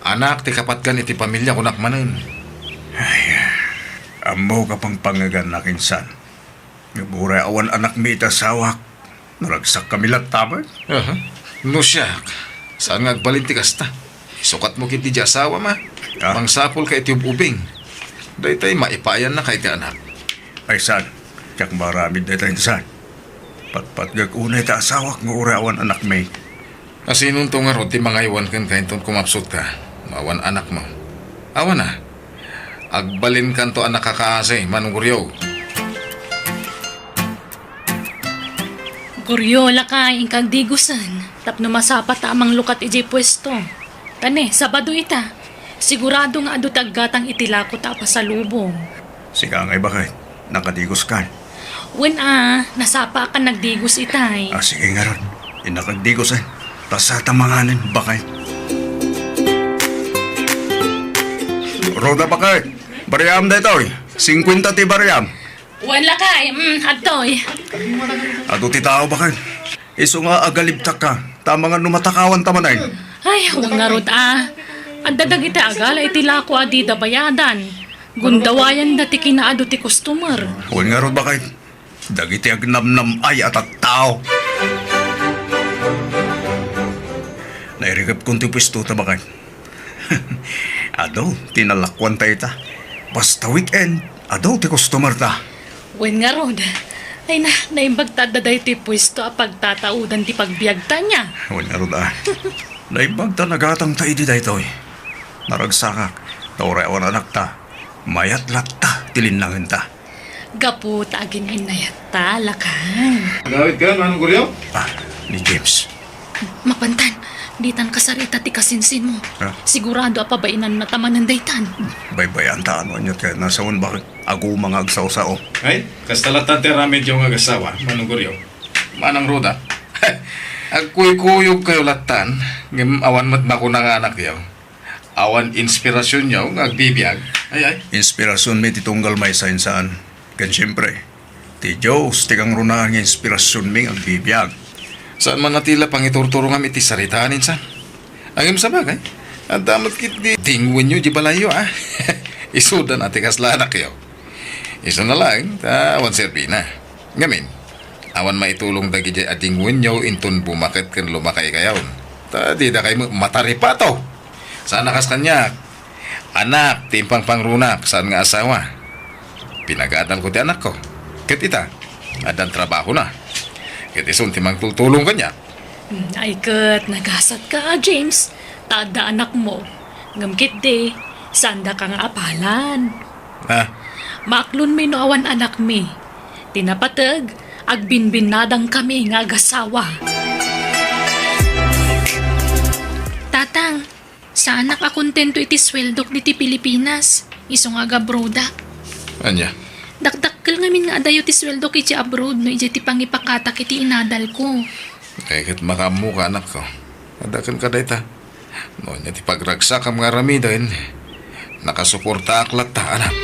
Anak ti kapatgan iti pamilia, kunak manen. Ay, ammok a pangpangegannak, insan. Ngem uray awan anakmi iti asawak, naragsakkami latta met. Aha. No siak, saan nga agbalin ti kasta? Isukatmo ketdi diay asawam a. Ah. Mangsapulka iti ub-ubing. Daytay maipaayannaka iti anak. Ay, saan? Diak maaramid dayta, insan. Patpatgek unay ti asawak nga uray awan anakmi. Asinonto ngarud ti mangaywan kenka inton kumapsutka no awan anakmo? Awan a. Agbalinkanto a nakakaasi, Manong Goryo. Goryo, lakay, inka agdigusen tapno masapata a manglukat idiay puesto. Tane, Sabado ita. Sigurado nga adu ti aggatang iti lako ta a pasalubong. Sika ngay, baket, nakadiguskan? Wen a, nasapaakan nagdigus itay. Ah, sige ngarud. Innak agdigus, eh. Ta saan ta manganen, baket. Rhoda, baket. Bariam daytoy. Singkuenta ti bariam. Wen, lakay. Mm, adtoy. Adu ti tao, baket. Isu nga agalibtakka, ta amangan no matakawan ta manen. Ay, wen ngarud a. Adda dagiti agala iti lako a dida bayadan. Gundawayanda ti kinaadu ti customer. Wen ngarud, baket. Dagiti agnamnam-ay a tattao. Nairikepkon ti puesto ta, baket. Adu ti nalakuanta ita. Basta weekend, adu ti customer ta. Wen ngarud. Ay na, naimbag ta adda daytoy puesto a pagtataudan ti pagbiagta nia. Wen ngarud a. Naimbag ta nagatangta idi daytoy. Naragsakak, ta uray awan anakta, mayat latta ti linnangenta. Gapu ta agin-innayatta, lakay. Agawidka, Manong Goryo? Ah, ni James. Mapantan, Ditan kasarita ti kasinsinmo. Ha? Sigurado a pabainanna ta manen daytan. Baybay-anta, no ania ti nasaon, bakit aguma nga agsao-sao? Ay, kasta latta ti aramidyo nga agassawa, Manong Goryo. Manang Roda, agkuykuyogkayo lattan, ngem awan met makuna nga anakyo. Awan inspirasionyo nga agbibiag. Ay, ay. Inspirasionmi ti tunggal maysa, insan. Ken siempre, ti Dios ti kangrunaan nga inspirasionmi nga agbibiag. Saan man a ti la pangiturturongam iti saritaan, insan. Ngem sabagay, adda met ketdi dingwenyo di balayyo, a. Isuda na ti kasla anakyo. Isuna laeng, ta awan serbina. Ngamin, awan maitulong dagidiay a dingwenyo inton bumaket ken lumakaykayon. Ta didakay met mataripato. Saan a kas kaniak. Anak ti impangpangrunak, saan nga asawa. Pinagadalko ti anakko. Ket ita, addan trabahona. Ket isun ti mangtultulong kaniak. Hmm, ay ket, nagasatka, James. Ta adda anakmo. Ngem ketdi, saandaka nga apalan. Ha? Maaklonmi no awan anakmi. Ti napateg, agbinbinnadangkami nga agassawa. Tatang, saanak a kontento iti sueldok diti Pilipinas, isu nga agabroadak. Ania? Dakdakkel ngamin nga adayo ti sueldok iti abroad no idiay ti pangipakatak iti inadalko. Ay, ket makaammoka, anakko. Adda kenka dayta. No ania ti pagragsakam nga aramiden, nakasuportaak latta, anak.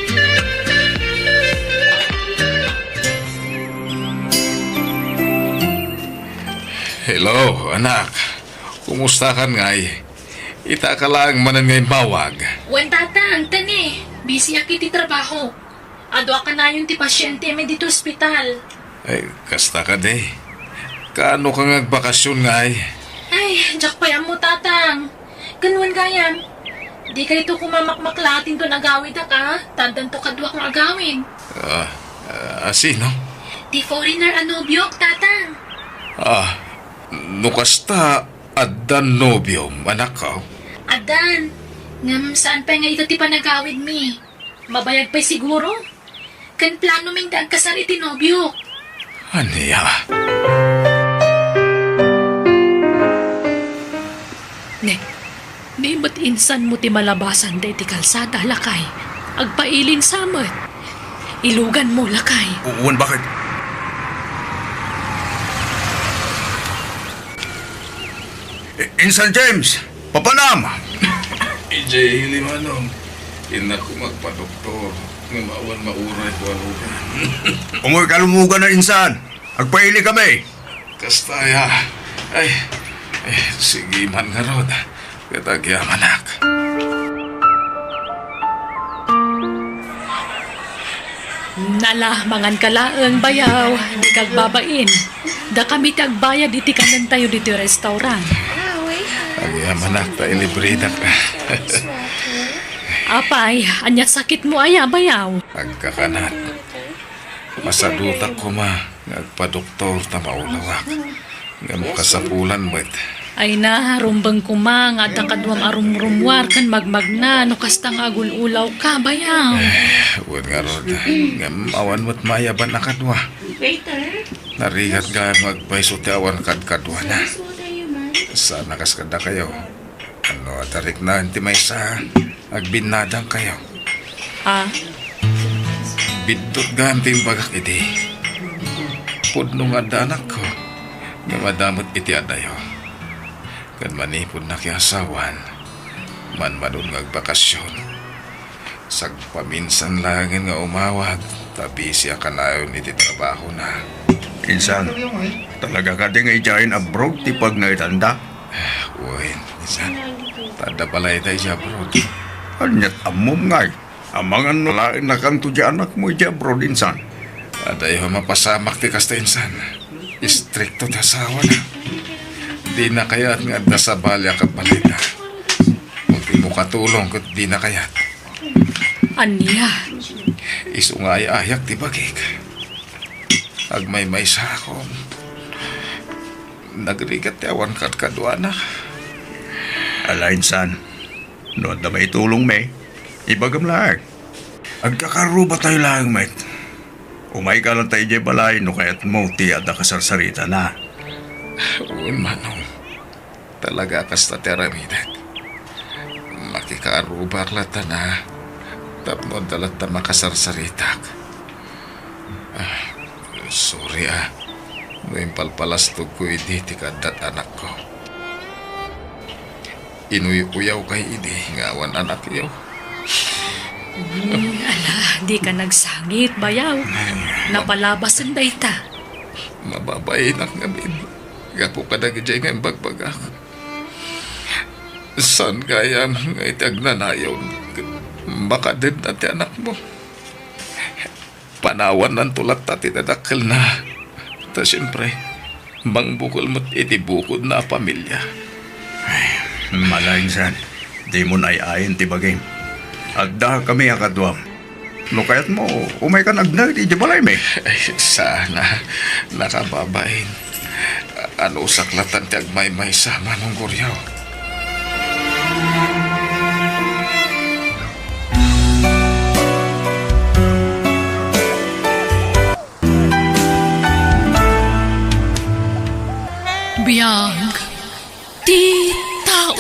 Hello, anak. Kumustakan ngay? Itaka laeng manen nga immawag. Wen, Tatang, tani, busyak iti trabaho. Adu a kanayon ti pasientemi ditoy ospital. Ay, kasta kadi. Kaano ka nga agbakasyon ngay? Ay, diak pay ammo, Tatang. Ken wen gayam, dikayto koma makmaklaat inton agawidak, a? Ta addanto kaduak nga agawid. Ah, ah, sino? Ti foreigner a nobiok, Tatang. Ah, no kasta, addan nobiom, anakko? Addan. Ngem saan pay nga ita ti panagawidmi. Mabayag pay siguro. Ken planomi nga agkasar iti nobiok. Ania? Ne, ni met insanmo ti malabasan daydi kalsada, lakay. Agpailin sa met. Iluganmo, lakay. Wen, bakit? I-, Insan James! Papanam! Idiay ili, Manong. Innak koma agpadoktor, ngem awan mauray ko a lugan. Umoy ka lumugan a, insan. Agpaili kami. Kasta aya. Ay, ay, sige man ngarud. Ket agyamanak. Nala, manganka laeng, bayaw, dika agbabain. Dakami ti agbayad iti kanentayo ditoy restaurant. Agyamanak ta ilibredak. Apay, ania sakitmo aya, bayaw? Agkakanat. Masadutak koma nga agpadoktor ta maulawak. Ngem kasapulan met. Ay na, rumbeng koma nga adda kaduam a rumrummuar ken magmagna no kasta nga agul-ulawka, bayaw. Eh, wen ngarud. Ngem awan met maayaban a kadua. Narigat gayam nga agpayso ti awan kadkaduana. Saan a kas kadakayo. Ano, adariknaen ti maysa, agbinnadangkayo. Ah? Biddut gayam ti imbagak idi. Pudno nga adda anakko, ngem adda met iti adayo. Ken manipud nakiasawan, manmanon nga agbakasyon. Sagpaminsan laengen nga umawag, ta busy a kanayon iti trabahona. Insan, talaga kadi nga idiayen abroad ti pagngaydanda? Wen, insan. Ta adda balayda idiay abroad. Ania't ammom ngay? Amangan no laennakanto diay anakmo idiay abroad, insan? Adayo a mapasamak ti kasta, insan. Istrikto ti asawana. Dina kayat nga adda sabali a kabalayda. Agimmo katulong ket dina kayat. Ania? Isu nga ay-ayak ti bagik. Agmaymaysaakon. Nagrigat ti awan kadkaduana. Ala, insan, no adda maitulongmi, ibagam laeng. Agkakarrubatayo laeng met. Umayka latta idiay balay no kayatmo ti adda kasarsaritana. Wen, manong. Talaga a kasta ti aramidek. Makikaarubak latta na tapno adda latta makasarsaritak. Ah, sorry, ah, no impalpalastogko idi ti kaaddat anakko. Inuy-uyawkay idi nga awan anakyo. Hmm, ala, dika nagsangit, bayaw. Napalabasen dayta. Mababainak ngamin gapu kadagijay nga imbagbagak. Saan gayam nga iti agnanayon, makadedna ti anakmo? Panawannanto latta ti dadakkelna. Ta siempre, mangbukel met iti bukodna a pamilia. Ay, mala insan, dimon ay-ayen ti bagim. Addakami a kaduam. No kayatmo, umaykan agnaed idiay balaymi. Ay, saan a, nakababain. Anusak latta ti agmaymaysa, Manong Goryo. Biag ti tao.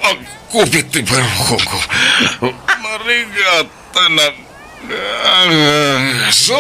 Agkupit ti barukongko. Marigat, anak. Ah, so,